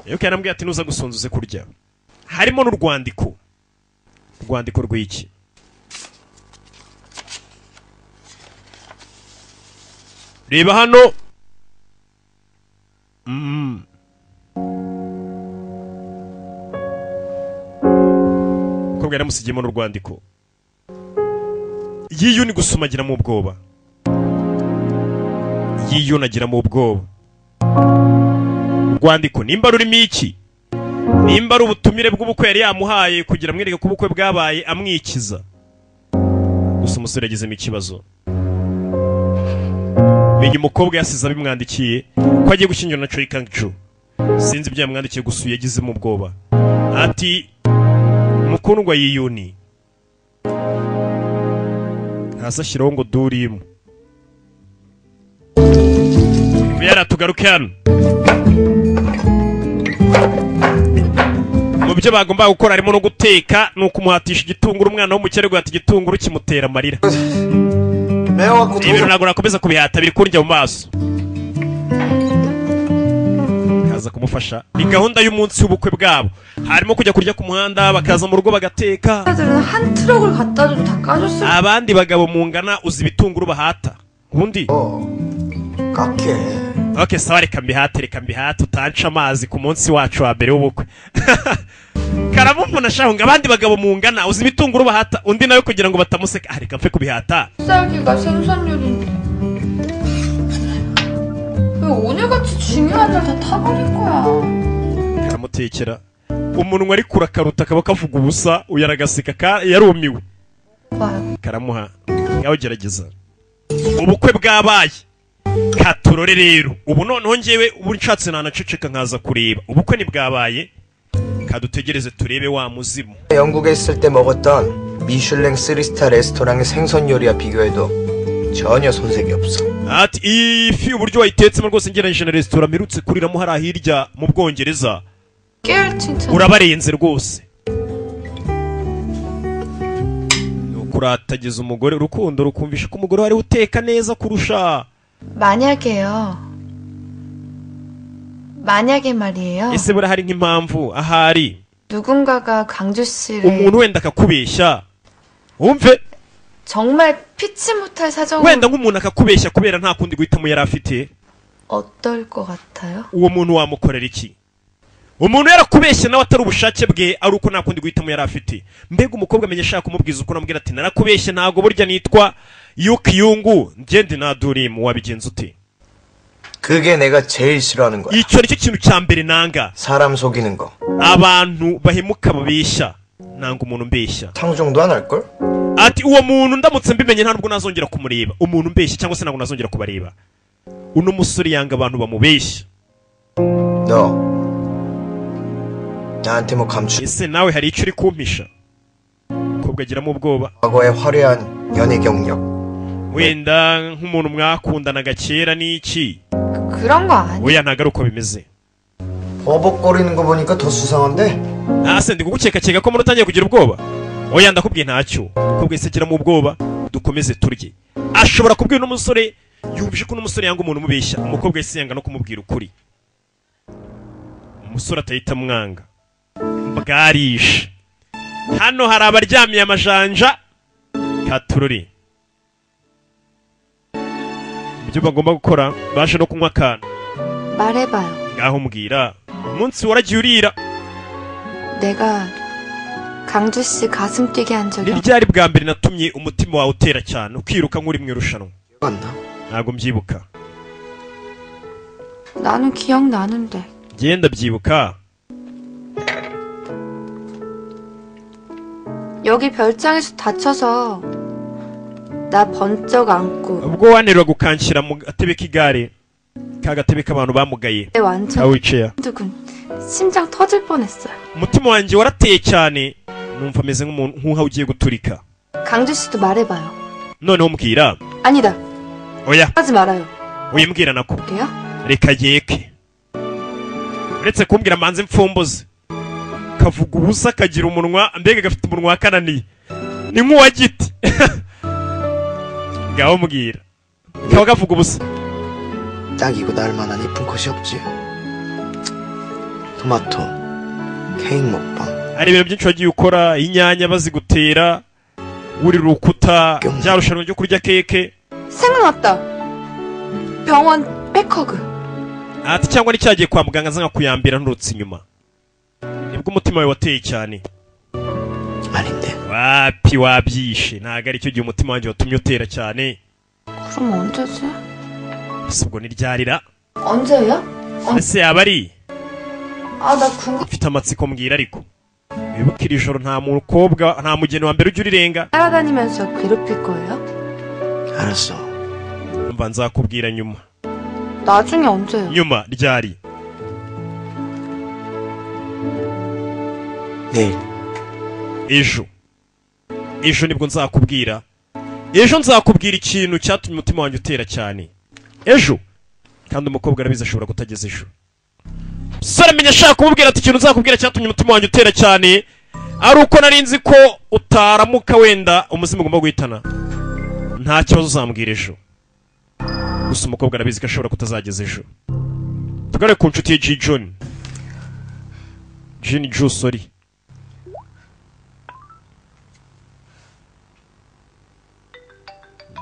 Yuko yarambwiye ati nuza gusonza uze kurya. Harimo n'urwandiko. Urwandiko rw'iki? Reba hano. Umukobwa yaramusigiyemo n'urwandiko. Yiyuni gusumagira mu bwoba. Yiyunagira mu bwoba. Urwandiko nimba rurimo iki? Nimba ari ubutumire bw'ubukwe yari yamuhaye kugira amwereke ko ubukwe bwabaye amwikiza. Gusa umusore yagizemo ikibazo. Menya umukobwa yasize abimwandikiye ko agiye gushyingirwa na Choi Kang-ju. Sinzi ibyo yamwandikiye gusa yagizemo ubwoba. Ati mukundwa yiyuni. Hasi ashyiraho ngo durimo. Yara tugaruke hano. Mu byo bagomba gukora harimo no guteka, ni ukumuhatisha igitunguru. Umwana w'umukire guhata igitunguru kimutera amarira. Ibintu ntabwo nakomeza kubihata biri kundya mu maso. Kaza kumufasha. Ni gahunda y'umunsi w'ubukwe bwabo. Harimo kujya kurya ku muhanda, bakaza mu rugo bagateka. 애들은 한 트럭을 갖다 줘도 다 까줬을 Abandi bagabo mungana uzi ibitunguru bahata. Ubundi 깎게. Okay, sawa reka mbihate, reka mbihate utanca amazi ku munsi wacu wa mbere w'ubukwe. Karamuvuna shaho ngo abandi bagabo mungana uzi ibitunguru bahata, undi nawe kugira ngo batamuseka, ah reka mfe kubihata. 쌀기가 생선 요리인데 왜 오늘같이 중요한 날 다 타버릴 거야. Karamutekera umunwa ariko urakaruta kaba kavuga ubusa, uyu aragaseka yarumiwe. 봐요. Karamuha ngaho gerageza. Ubukwe bwabaye. Katurore rero ubu noneho njyewe ubu nshatse nanaceceka nkaza kureba ubukwe ntibwabaye. Kadutegereze turebe wa muzimu. 영국에 있을 때 먹었던 미슐랭 3스타 레스토랑의 생선 요리와 비교해도 전혀 손색이 없어. Ati ifi uburyo wayitetsemo rwose ngereranyije na resitora mperutse kuriramo hariya hirya mu Bwongereza, 깨알 칭찬. urabarenze rwose. Ni ukuratagiza umugore urukundo rukumvisha ko umugore wari uteka neza kurusha. 만약에요. 만약에 말이에요. Ese buriya hari nk'impamvu ahari 누군가가 강주 씨를 umuntu wenda akakubeshya, wumve 정말 피치 못할 사정으로 Wenda nk'umuntu akakubeshya kubera nta kundi guhitamo yari afite. 어떨 것 같아요? Uwo muntu wamukorera iki? Umuntu yarakubeshye nawe atari ubushake bwe, ari uko nta kundi guhitamo yari afite. Mbega umukobwa amenya ashaka kumubwiza uko, namubwira ati narakubeshye, ntabwo burya nitwa Yukiyungu, ngende nadurimu, wabigenza ute? 그게 내가 제일 싫어하는 거야. Icyo nicyo kintu cya mbere nanga. 사람 속이는 거. Abantu bahemuka, babeshya. Nanga umuntu umbeshya. 상종도 안 할걸? Ati uwo muntu ndamutse mbimenye nta nubwo nazongera kumureba, umuntu umbeshya, cyangwa se ntabwo nazongera kubareba. Uno musore yanga abantu bamubeshya. 너 나한테 뭐 감추? Ese nawe hari icyo uri kumpisha? Umukobwa agiramo ubwoba. 과거의 화려한 연애 경력. Wenda nk'umuntu mwakundanaga kera n'iki? 그런 거 아니. Oya, ntabwo ari uko bimeze. 버벅거리는 거 보니까 더 수상한데? Ase ndi kugukekakeka ko muri utangiye kugira ubwoba. Oya, ndakubwiye ntacyo. Umukobwa yahise agiramo ubwoba. Dukomeze turye. Ashobora kubwira uno musore, yumvise ko uno musore yanga umuntu umubeshya. Umukobwa yahise yanga no kumubwira ukuri, umusore atahita amwanga. Bwarishe, hano hari abaryamiye amajanja katurori. Ibyo bagomba gukora, baje no kunywa akantu. 말해봐요. Ngaho mbwira umunsi waragiye urira. 내가 강주 씨 가슴 뛰게 한 적이 Ni ryari bwa mbere natumye umutima wawe utera cyane ukiruka nk'uri mu irushanwa? 안 나? Ntabwo mbyibuka. 나는 기억나는데. Genda byibuka. 여기 별장에서 다쳐서 나 번쩍 안고 Ubwo wanterura gukanshyira mu gatebe k'igare, ka gatebe k'abantu bamugaye, 내 완전 ka wheelchair, 두근 심장 터질 뻔했어요. Umutima wanjye warateye cyane, numva ameze nk'umuntu nk'uha ugiye guturika. 강주 씨도 말해봐요. Noneho mbwira. 아니다. Oya. 하지 말아요. Wimbwira nako. 할게요. Reka yeke, uretse kumbwira manze mfumbuze. Kavuga ubusa, kagira umunwa, mbega gafite umunwa wakananiye, ni nk'uwa giti. Ngaho mbwira, kaba kavuga ubusa. 딱 이거 날 만한 이쁜 컷이 없지. 토마토, 케이크 먹방. Hari ibintu byinshi wagiye ukora, inyanya bazigutera, wurira urukuta, rya rushanwa ryo kurya keke. 생각났다. 병원 back hug. Ati cyangwa n'icyagiye kwa muganga nza nkakuyambira nturutse inyuma, nibwo umutima wawe wateye cyane. 아닌데. Wapi, wabyishe, ntabwo ari cyo gihe umutima wanjye watumye utera cyane. 그럼 언제지? Ese ubwo niryarira? 언제요? Ese yaba ari 아, 나 궁금. Mfite amatsiko, mbwira. Ariko wibuke iri joro nta mukobwa, nta mugeni wa mbere ujya urirenga. 따라다니면서 괴롭힐 거예요? 알았어. Mva, nzakubwira nyuma. 나중에 언제요? Nyuma ryari? 내일. Ejo, ejo nibwo nzakubwira. Ejo nzakubwira ikintu cyatumye umutima wanjye utera cyane ejo. Kandi umukobwa arabizi, ashobora kutageza ejo. Sore amenya ashaka kumubwira ati ikintu nzakubwira cyatumye umutima wanjye utera cyane ari uko nari nzi ko utaramuka, wenda umuzimu ugomba guhitana. Nta kibazo, uzambwira ejo. Gusa umukobwa arabizi ko ashobora kutazageza ejo. Tugaruke ku nshuti ye G John, Jin Ju, sorry.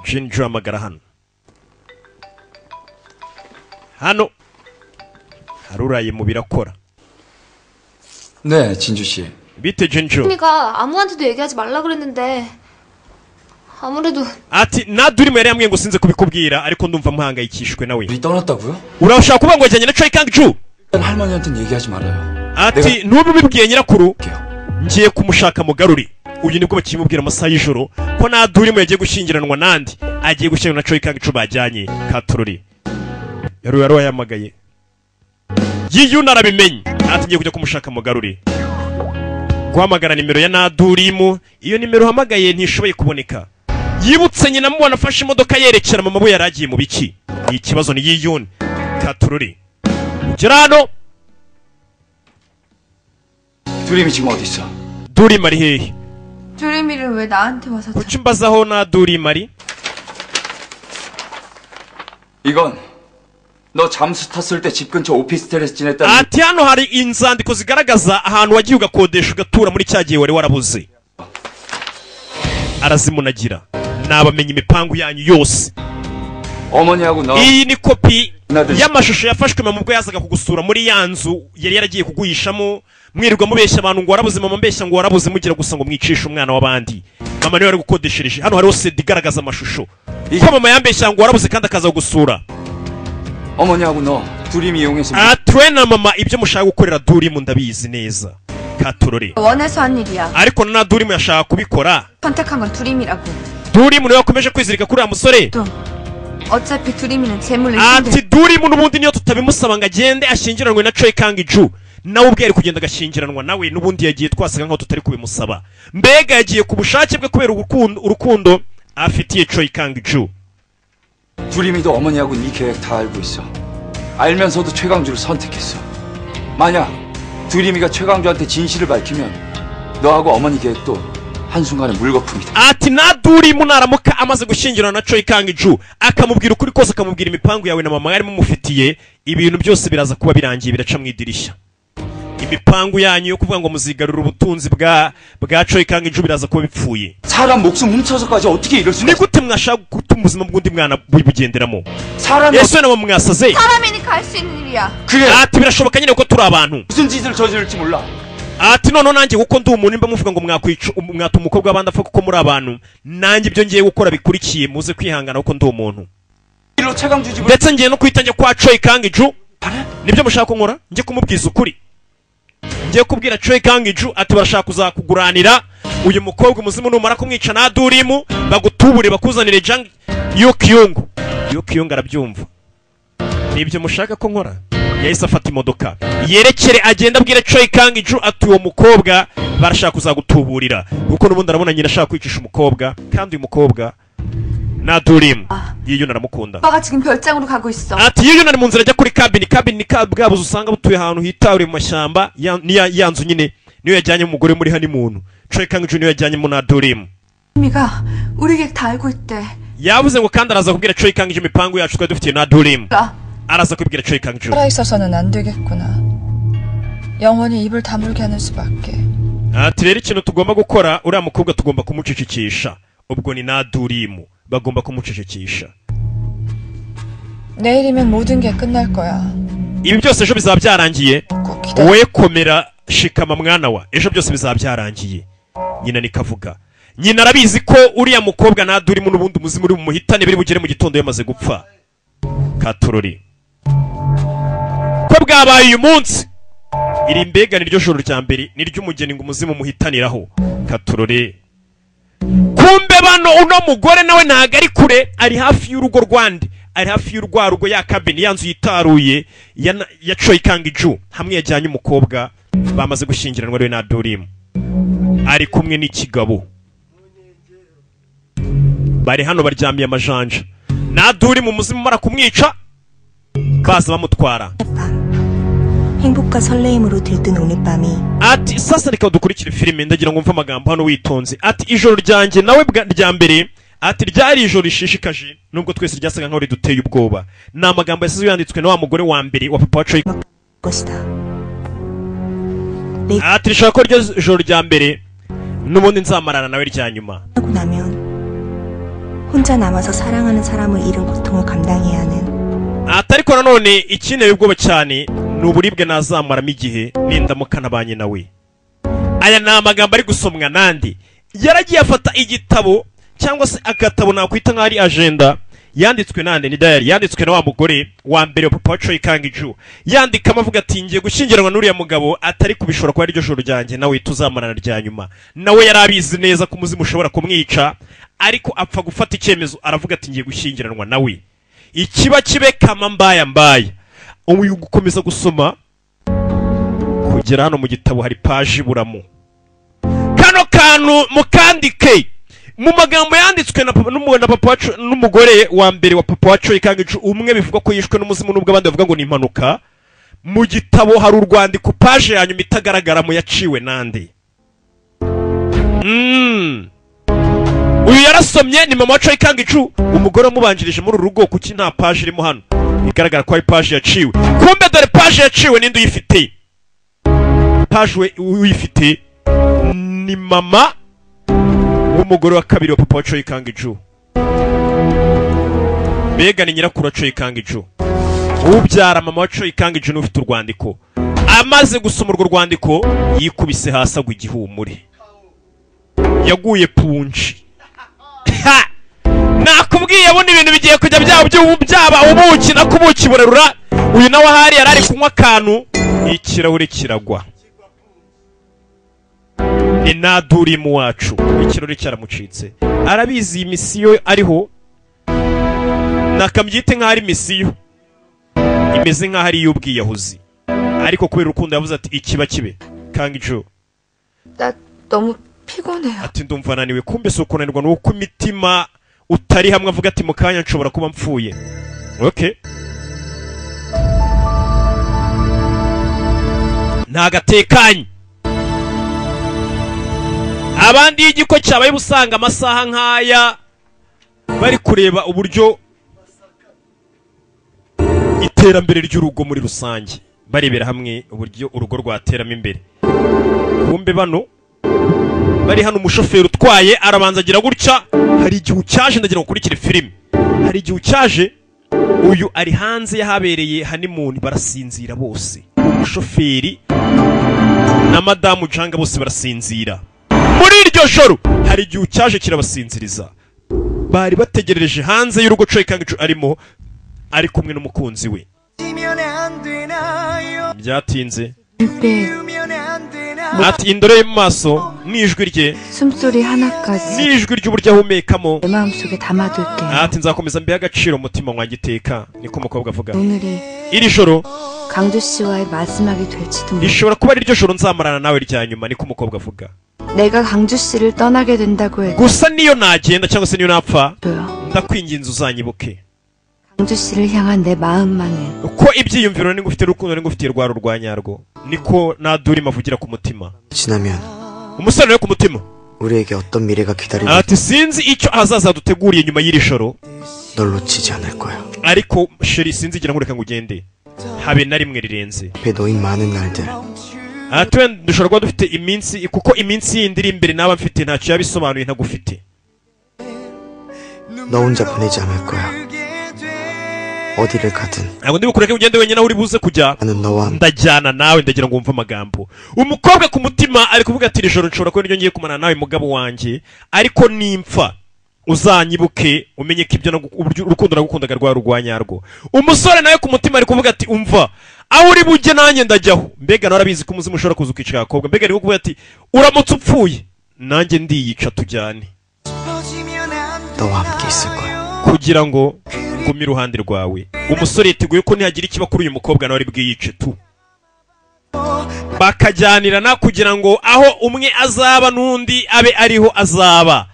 Jin Ju hamagara hano. Hano hari uraye mu birakora. 네, 진주 씨. Bite Jin Ju? 언니가 아무한테도 얘기하지 말라 그랬는데 아무래도 Ati nadurimo yari yambwiye ngo sinze kubikubwira, ariko ndumva muhangayikishijwe nawe. 우리 떠났다고요? Urashaka kuvuga ngo wajyanye na Choi Kang Ju? 일단 할머니한테는 얘기하지 말아요. Ati ntube ubibwiye nyirakuru, ngiye kumushaka mugaruri. Uyu nibwo bakimubwira amasaha y'ijoro ko nadurimo yagiye gushyingiranwa nandi, agiye gushyingiranwa na Choi Kang Ju bajyanye katururi. Yari wayahamagaye yiyuna, arabimenye. Ati ngiye kujya kumushaka mugaruri. Guhamagara nimero ya nadurimu, iyo nimero uhamagaye ntishoboye kuboneka. Yibutse nyina amubona afashe imodoka yerekera mama we, yari agiye mu biki? Ni ikibazo, ni yiyuni katururi. Ugera hano. 두림이 지금 어디 있어? Durima ari hehe? 두림이를 왜 나한테 와서 Kuki mbazaho na Durima ari? 이건 너 잠수 탔을 때 집 근처 오피스텔에서 지냈다는 Ati hano hari inzandiko zigaragaza ahantu wagiye ugakodesha ugatura muri cya gihe wari warabuze. Arazimunagira. Nabamenye imipangu yanyu yose. 어머니하고 너 Iyi ni kopi y'amashusho yafashwe mama ubwo yazaga kugusura muri ya nzu yari yaragiye kuguhishamo, mwirirwa mubeshya abantu ngo warabuze, mama mbeshya ngo warabuze, mugira gusa ngo mwicishe umwana w'abandi. Mama niwe wari gukodeshereje. Hano hariho CD igaragaza amashusho ko mama yambeshya ngo warabuze kandi akaza kugusura. 어머니하고 너 둘이 이용해서 Atwe na mama ibyo mushaka gukorera Durimu ndabizi neza, katurore. 원해서 한 일이야. Ariko na Durimu yashaka kubikora. 선택한 건 두림이라고. Durimu niwe wakomeje kwizirika kuri uriya musore. 어차피 두림이는 재물로 Ati Durimu n'ubundi niyo tutabimusaba ngo agende ashyingiranwe na Choi Kang Ju, nawe ubwe yari kugenda agashyingiranwa nawe. N'ubundi yagiye twasaga nkaho tutari kubimusaba. Mbega yagiye ku bushake bwe kubera urukundo afitiye Choi Kang Ju. 두림이도 어머니하고 네 계획 다 알고 있어. 알면서도 최강주를 선택했어. 만약 두림이가 최강주한테 진실을 밝히면 너하고 어머니 계획도 한순간에 물거품이 돼. Ati na Durimu naramuka amaze gushyingiranwa na Choi Kang Ju, akamubwira ukuri kose, akamubwira imipangu yawe na mama yarimo mufitiye, ibintu byose biraza kuba birangiye, biraca mu idirishya. Imipangu yanyu yo kuvuga ngo muzigarura ubutunzi bwa Choi Kang Ju biraza kuba bipfuye. 사람 목숨 훔쳐서까지 어떻게 이럴 수가 Ni gute mwashaka gutuma ubuzima bw'undi mwana bugenderamo? 사람이 Ese na mwasaze? 사람이니까 할 수 있는 일이야. 그래 Ati birashoboka nyine kuko turi abantu. 무슨 짓을 저지를지 몰라. Ati noneho nanjye kuko ndi umuntu, nimba muvuga ngo mwakwica, mwatuma umukobwa w'abandi apfa kuko muri abantu, nanjye ibyo ngiye gukora bikurikiye muze kwihangana kuko ndi umuntu. 일로 최강주 집을 Ndetse ngiye no guhita njya kwa Choi Kang Ju. Nibyo mushaka ko nkora? Njye kumubwiza ukuri, ngiye kubwira Choi Kang Ju ati barashaka kuzakuguranira uyu mukobwa, umuzimu numara kumwica na Durimu bagutubure bakuzanire Jang Yukyung. Yukyung arabyumva. Nibyo mushaka ko nkora? Yahise afata imodoka yerekere agenda abwira Choi Kang Ju ati uwo mukobwa barashaka kuzagutuburira, kuko n'ubundi arabona nyina ashaka kwicisha umukobwa, kandi uyu mukobwa na Durimu Yiyun aramukunda. 오빠가 지금 별장으로 가고 있어. Ati Yiyun ari mu nzira ajya kuri cabin. Cabin ni bwa buzu usanga butuye ahantu hitaruye mu mashyamba, ni ya nzu nyine niyo yajyanye umugore muri honeymoon. Choi Kang Ju niyo yajyanyemo na Durimu. 두림이가 우리 계획 다 알고 있대. Yavuze ngo kandi araza kubwira Choi Kang Ju imipangu yacu twari dufitiye na Durimu. 나 Araza kubwira Choi Kang Ju. 살아 있어서는 안 되겠구나. 영원히 입을 다물게 하는 수밖에. Ati rero ikintu tugomba gukora, uriya mukobwa tugomba kumucecekesha. Ubwo ni na Durimu bagomba kumucecekesha. 내일이면 모든 게 끝날 거야. Ibi byose ejo bizaba byarangiye. 꼭 기다려. Wowe komera, shikama mwana wa, ejo byose bizaba byarangiye. Nyina nikavuga, nyina arabizi ko uriya mukobwa na Durimu n'ubundi umuzimu uri bumuhitane, biri bugere mu gitondo yamaze gupfa. Katorori ko bwabaye uyu munsi, iri mbega niryo joro rya mbere niry'umugeni ngo umuzimu muhitaniraho. Katorore kumbe bano uno mugore nawe ntago ari kure, ari hafi y'urugo rwande, ari hafi y'urwa rugo, ya cabin, ya nzu yitaruye ya Choi Kang Ju, hamwe yajyanye umukobwa bamaze gushyingiranwa ariwe na Durimu. Ari kumwe n'ikigabo, bari hano baryamiye amajanja. Na Durimu umuzimu umara kumwica baza bamutwara. 행복과 설레임으로 들뜬 오늘 밤이 Ati sasa reka dukurikire filime, ndagira ngo mve amagambo hano witonze. Ati ijoro ryanjye nawe rya mbere, ati ryari ijoro rishishikaje nubwo twese ryasaga nkaho riduteye ubwoba. Ni amagambo yasize yanditswe na wa mugore wa mbere wa papa wa Choi. 것이다. Ati rishobora ko ryo joro rya mbere n'ubundi nzamarana nawe rya nyuma. 하고 나면 혼자 남아서 사랑하는 사람을 잃은 고통을 감당해야 하는 Ati ariko nanone ikinteye ubwoba cyane ni uburibwe nazamaramo igihe nindamuka nabanye nawe. Aya ni amagambo ari gusomwa nandi. Yaragiye afata igitabo cyangwa se agatabo nakwita nk'aho ari agenda yanditswe nande, ni diary yanditswe na wa mugore wa mbere wa papa wa Choi Kang Ju. Yandikamo avuga ati ngiye gushyingiranwa n'uriya mugabo, atari kubishobora kuba ariryo joro ryanjye nawe tuzamarana rya nyuma. Nawe yari abizi neza ko umuzimu ushobora kumwica, ariko apfa gufata icyemezo aravuga ati ngiye gushyingiranwa nawe, ikiba kibe kama mbaya mbaya. Uyu gukomeza gusoma kugera hano mu gitabo hari paji iburamo kano kantu mukandike mu magambo yanditswe na papa, na papa wacu, n'umugore wa mbere wa papa wacu Kang Ju, umwe bivugwa ko yishwe n'umuzimu nubwo abandi bavuga ngo ni impanuka. Mu gitabo hari urwandiko, paje ya nyuma itagaragaramo, yaciwe nande? Uyu yarasomye ni mama wa Choi Kang Ju, umugore wamubanjirije muri uru rugo. Kuki nta paje irimo hano igaragara ko ari paje yaciwe? Kumbe dore paje yaciwe, ninde uyifite? Paje uyifite ni mama w'umugore wa kabiri wa papa wa Choi Kang Ju. Mbega ni nyirakuru wa Choi Kang-ju, ubyara mama wa Choi Kang-ju, n'ufite urwandiko. Amaze gusoma urwo rwandiko yikubise hasi agwa igihumure, yaguye punji. Ha! Nakubwiye bundi ibintu bigiye kujya byaba by'ubu, byaba ubuki na kubuki burarura. Uyu nawe ahari yari ari kunywa akantu, ikirahure kiragwa. Ni nadurimu wacu, ikirori cyaramucitse. Arabizi iyi misiyo ariho, nakambyite nk'aho ari misiyo imeze nk'aho ari iy'ubwiyahuzi, ariko kubera urukundo yavuze ati ikiba kibe. Kang-ju 나 너무 피곤해요. ati ndumva naniwe. Kumbe si ukunanirwa, ni uko imitima utari hamwe. Avuga ati mu kanya nshobora kuba mpfuye. Okay, ntagatekanye. Abandi iyo igiko cyabaye usanga amasaha nk'aya bari kureba uburyo iterambere ry'urugo muri rusange, barebera hamwe uburyo urugo rwateramo imbere. Kumbe bano bari hano, umushoferi utwaye arabanza agira gutya. Hari igihe cyaje, ndagira ngo ukurikire filime. Hari igihe cyaje, uyu ari hanze y'ahabereye honeymoon, barasinzira bose, umushoferi na madamu Janga bose barasinzira. Muri iryo joro hari igihe cyaje kirabasinziriza. Bari bategerereje hanze y'urugo Choi Kang-ju arimo, ari kumwe n'umukunzi we. Byatinze 눈빛, ati indoro ye mu maso n'ijwi rye 숨소리 하나까지 n'ijwi ry'uburyo ahumekamo 내 마음속에 담아둘게. Ati nzakomeza mbihe agaciro umutima wanjye iteka, niko umukobwa avuga. 오늘이 Iri joro 강주 씨와의 마지막이 될지도 몰라. rishobora kuba ari ryo joro nzamarana nawe rya nyuma, niko umukobwa avuga. 내가 강주 씨를 떠나게 된다고 해도 Gusa niyo nagenda cyangwa se niyo napfa, ndakwinginze uzanyibuke. 강주 씨를 향한 내 마음만은 Ko ibyiyumviro ningufitiye, urukundo ningufitiye rwari urwa nyarwo, niko nadurima avugira ku mutima. 지나면 Umusore nawe ku mutima 우리에게 어떤 미래가 기다리고 ati sinzi icyo ahazaza duteguriye nyuma y'iri joro, 널 놓치지 않을 거야. Ariko chéri, sinzigera nkureka ngo ugende habe na rimwe rirenze. 앞에 놓인 많은 날들 Ati wenda dushobora kuba dufite iminsi, kuko iminsi yindi iri imbere naba mfite ntacyo yabisobanuye ntagufite. 너 혼자 보내지 않을 거야. 어디를 가든 Ntabwo ndi bukureke ugende wenyine aho uri buze kujya. 나는 너와 함께 Ndajyana nawe. Ndagira ngo wumve amagambo umukobwa ku mutima ari kuvuga ati iri joro nshobora kuba niryo ngiye kumarana nawe mugabo wanjye, ariko nimpfa uzanyibuke, umenye ko ibyo uburyo urukundo nagukundaga rwari urwa nyarwo. Umusore nawe ku mutima ari kuvuga ati umva, aho uri bujye nanjye ndajyaho. Mbega nawe arabizi ko umuzimu ushobora kuza ukica agakobwa. Mbega ari kuvuga ati uramutse upfuye nanjye ndiyica, tujyane 너와 함께 있을 거야. Kugira ngo ngume iruhande rwawe. Umusore yiteguye ko nihagira ikiba kuri uyu mukobwa nawe ari bwiyice tu, bakajyanirana kugira ngo aho umwe azaba n'undi abe ariho azaba.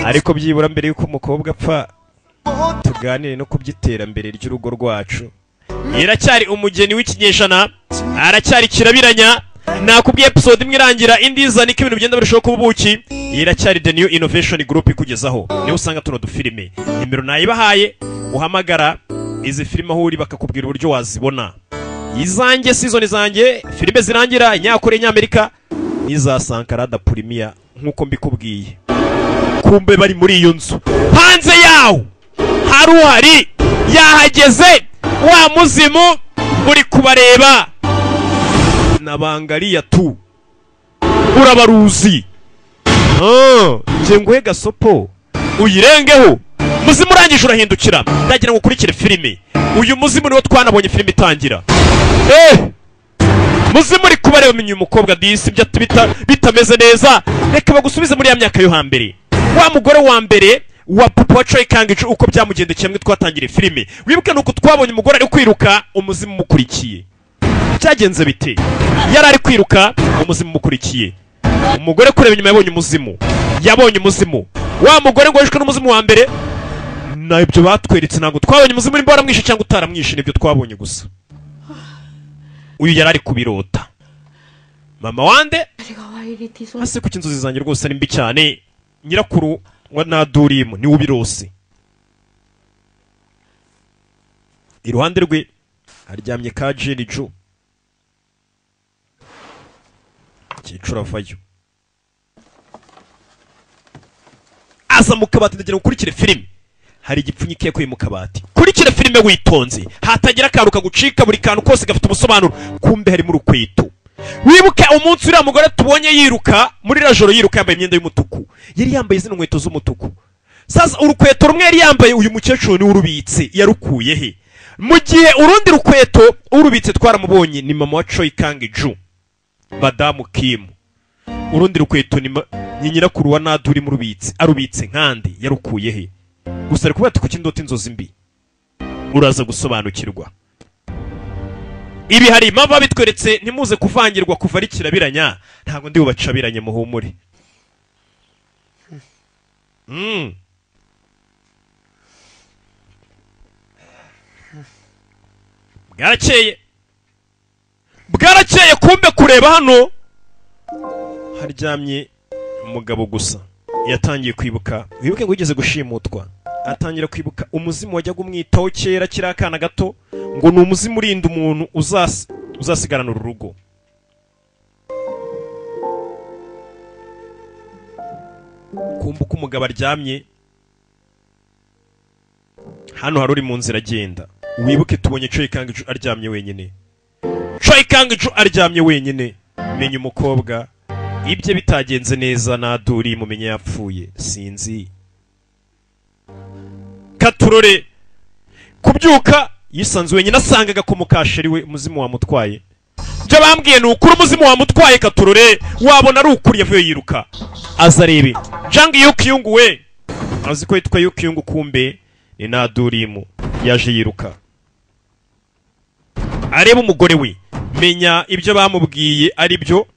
Ariko byibura mbere y'uko umukobwa apfa tuganire no ku by'iterambere ry'urugo rwacu. Iracyari umugeni w'ikinyejana, aracyari kirabiranya. Nakubwiye episode imwe irangira indi iza, niko ibintu bigenda birushaho kuba ubuki. Iracyari The New Innovation Group ikugezaho, niho usanga tuno dufilime. Nimero nayibahaye, uhamagara izi filime aho uri bakakubwira uburyo wazibona. Izanjye season zanjye filime zirangira inyakore, inyamerika n'iza Sankara da Premier nk'uko mbikubwiye. Kumbe bari muri iyo nzu, hanze yawo hari uhari yahageze, wa muzimu uri kubareba nabangariya tu urabaruzi. Ah, nge nguhe gasopo uyirengeho. Muzimu urangije urahindukira. Ndagira ngo ukurikire filime. Uyu muzimu niwo twanabonye filime itangira. Muzimu uri kubareba, menya uyu mukobwa disi ibyo bitameze neza. Reka bagusubize muri ya myaka yo hambere, wa mugore wa mbere wa papa wa Choi Kang-ju, uko byamugendekeye hamwe twatangiriye filime. Wibuke nuko twabonye umugore ari kwiruka, umuzimu umukurikiye. Byagenze bite? Yari ari kwiruka, umuzimu umukurikiye. Umugore kureba inyuma yabonye umuzimu, yabonye umuzimu. Wa mugore ngo wishwe n'umuzimu wa mbere, nabyo batweretse. Ntabwo twabonye umuzimu nimba waramwishe cyangwa utaramwishe, nibyo twabonye gusa. Uyu yari ari kubirota. Mama wande 내가 와 이리 뒤송 hasi kuki inzozi zanjye rwose ari mbi cyane? Nyirakuru wa nadurimu niwe ubirose. Iruhande rwe haryamye ka Jeni Ju. Kicura avayo, aza. Sasa mu kabati, ndagira ngo ukurikire filime, hari igipfunyika yakuye mu kabati. Kurikira filime witonze, hatagira akantu kagucika, buri kantu kose gafite ubusobanuro. Kumbe harimo urukweto. Wibuke umunsi uriya mugore tubonye yiruka muri iriya joro, yiruka yambaye imyenda y'umutuku, yari yambaye zino nkweto z'umutuku. Sasa urukweto rumwe yari yambaye, uyu mukecuru niwe urubitse. Yarukuye he mu gihe urundi rukweto urubitse twaramubonye, ni mama wa Choi Kang Ju, Madamu Kim? Urundi rukweto ni nyirakuru wa Nadu mu rubitse, arubitse nkandi, yarukuye he? Gusa ari kuvuga ati kuki ndota inzozi mbi? Uraza gusobanukirwa ibi, hari impamvu babitweretse. Ntimuze kuvangirwa kuva ari kirabiranya, ntabwo ndi bubacabiranye, muhumure. Bwarakeye, bwarakeye. Kumbe kureba hano haryamye umugabo gusa. Yatangiye kwibuka, wibuke ngo yigeze gushimutwa, atangira kwibuka umuzimu wajyaga umwitaho kera kiri akana gato, ngo ni umuzimu urinda umuntu uzasigarana uru rugo. Kumva uko umugabo aryamye hano, hari uri mu nzira agenda. Wibuke tubonye Choi Kang Ju aryamye wenyine. Choi Kang Ju aryamye wenyine, menya umukobwa ibye bitagenze neza, naduri mumenye yapfuye, sinzi katurore. Kubyuka yisanze wenyine, asangaga ko mukasheri we umuzimu wamutwaye. Ibyo bambwiye ni ukuri, umuzimu wamutwaye. Katurore, wabona ari ukuri. Yavuye yiruka aza arebe Jang Yukyung, we azi ko yitwa Yukyung, kumbe ni Nadurimu. Yaje yiruka areba umugore we, menya ibyo bamubwiye ari byo,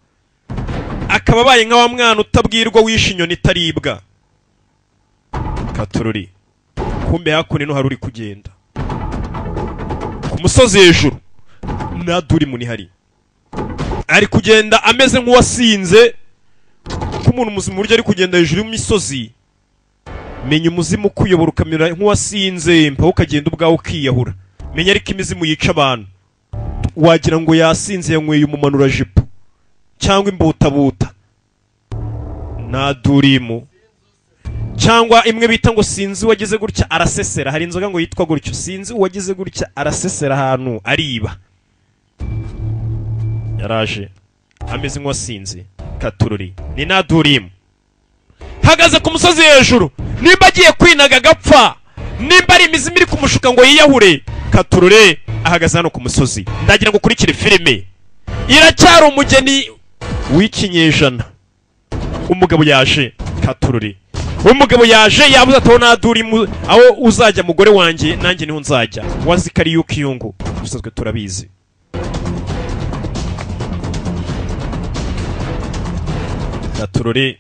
akaba abaye nka wa mwana utabwirwa wishe inyoni itaribwa. Katurori, kumbe hakuno no hari uri kugenda ku musozi hejuru. Nadurimu ni hari ari kugenda ameze nk'uwasinze, ko umuntu muzima buryo ari kugenda hejuru y'imisozi, menya umuzimu ukuyobora ukamera nk'uwasinze mpaka ukagenda ubwawe ukiyahura. Menya ariko imizimu yica abantu, wagira ngo yasinze, yanyweye umumanurajipo cyangwa imbutabuta Nadurimu, cyangwa imwe bita ngo sinzi uwagize gutya arasesera. Hari inzoga ngo yitwa gutyo, sinzi uwagize gutya arasesera ahantu ariba. Yaraje ameze nk'uwasinze. Katururi, ni Nadurimu hagaze ku musozi hejuru. Nimba agiye kwinaga agapfa, nimba ari imizimu iri kumushuka ngo yiyahure, katurure ahagaze hano ku musozi. Ndagira ngo ukurikire filime, iracyari umugeni w'ikinyejana. Umugabo yaje, katururi, umugabo yaje yabuze ati aho Nadurimu, aho uzajya mugore wanjye nanjye niho nzajya. Wazikari Yukiyungu gusa twe turabizi. Katururi.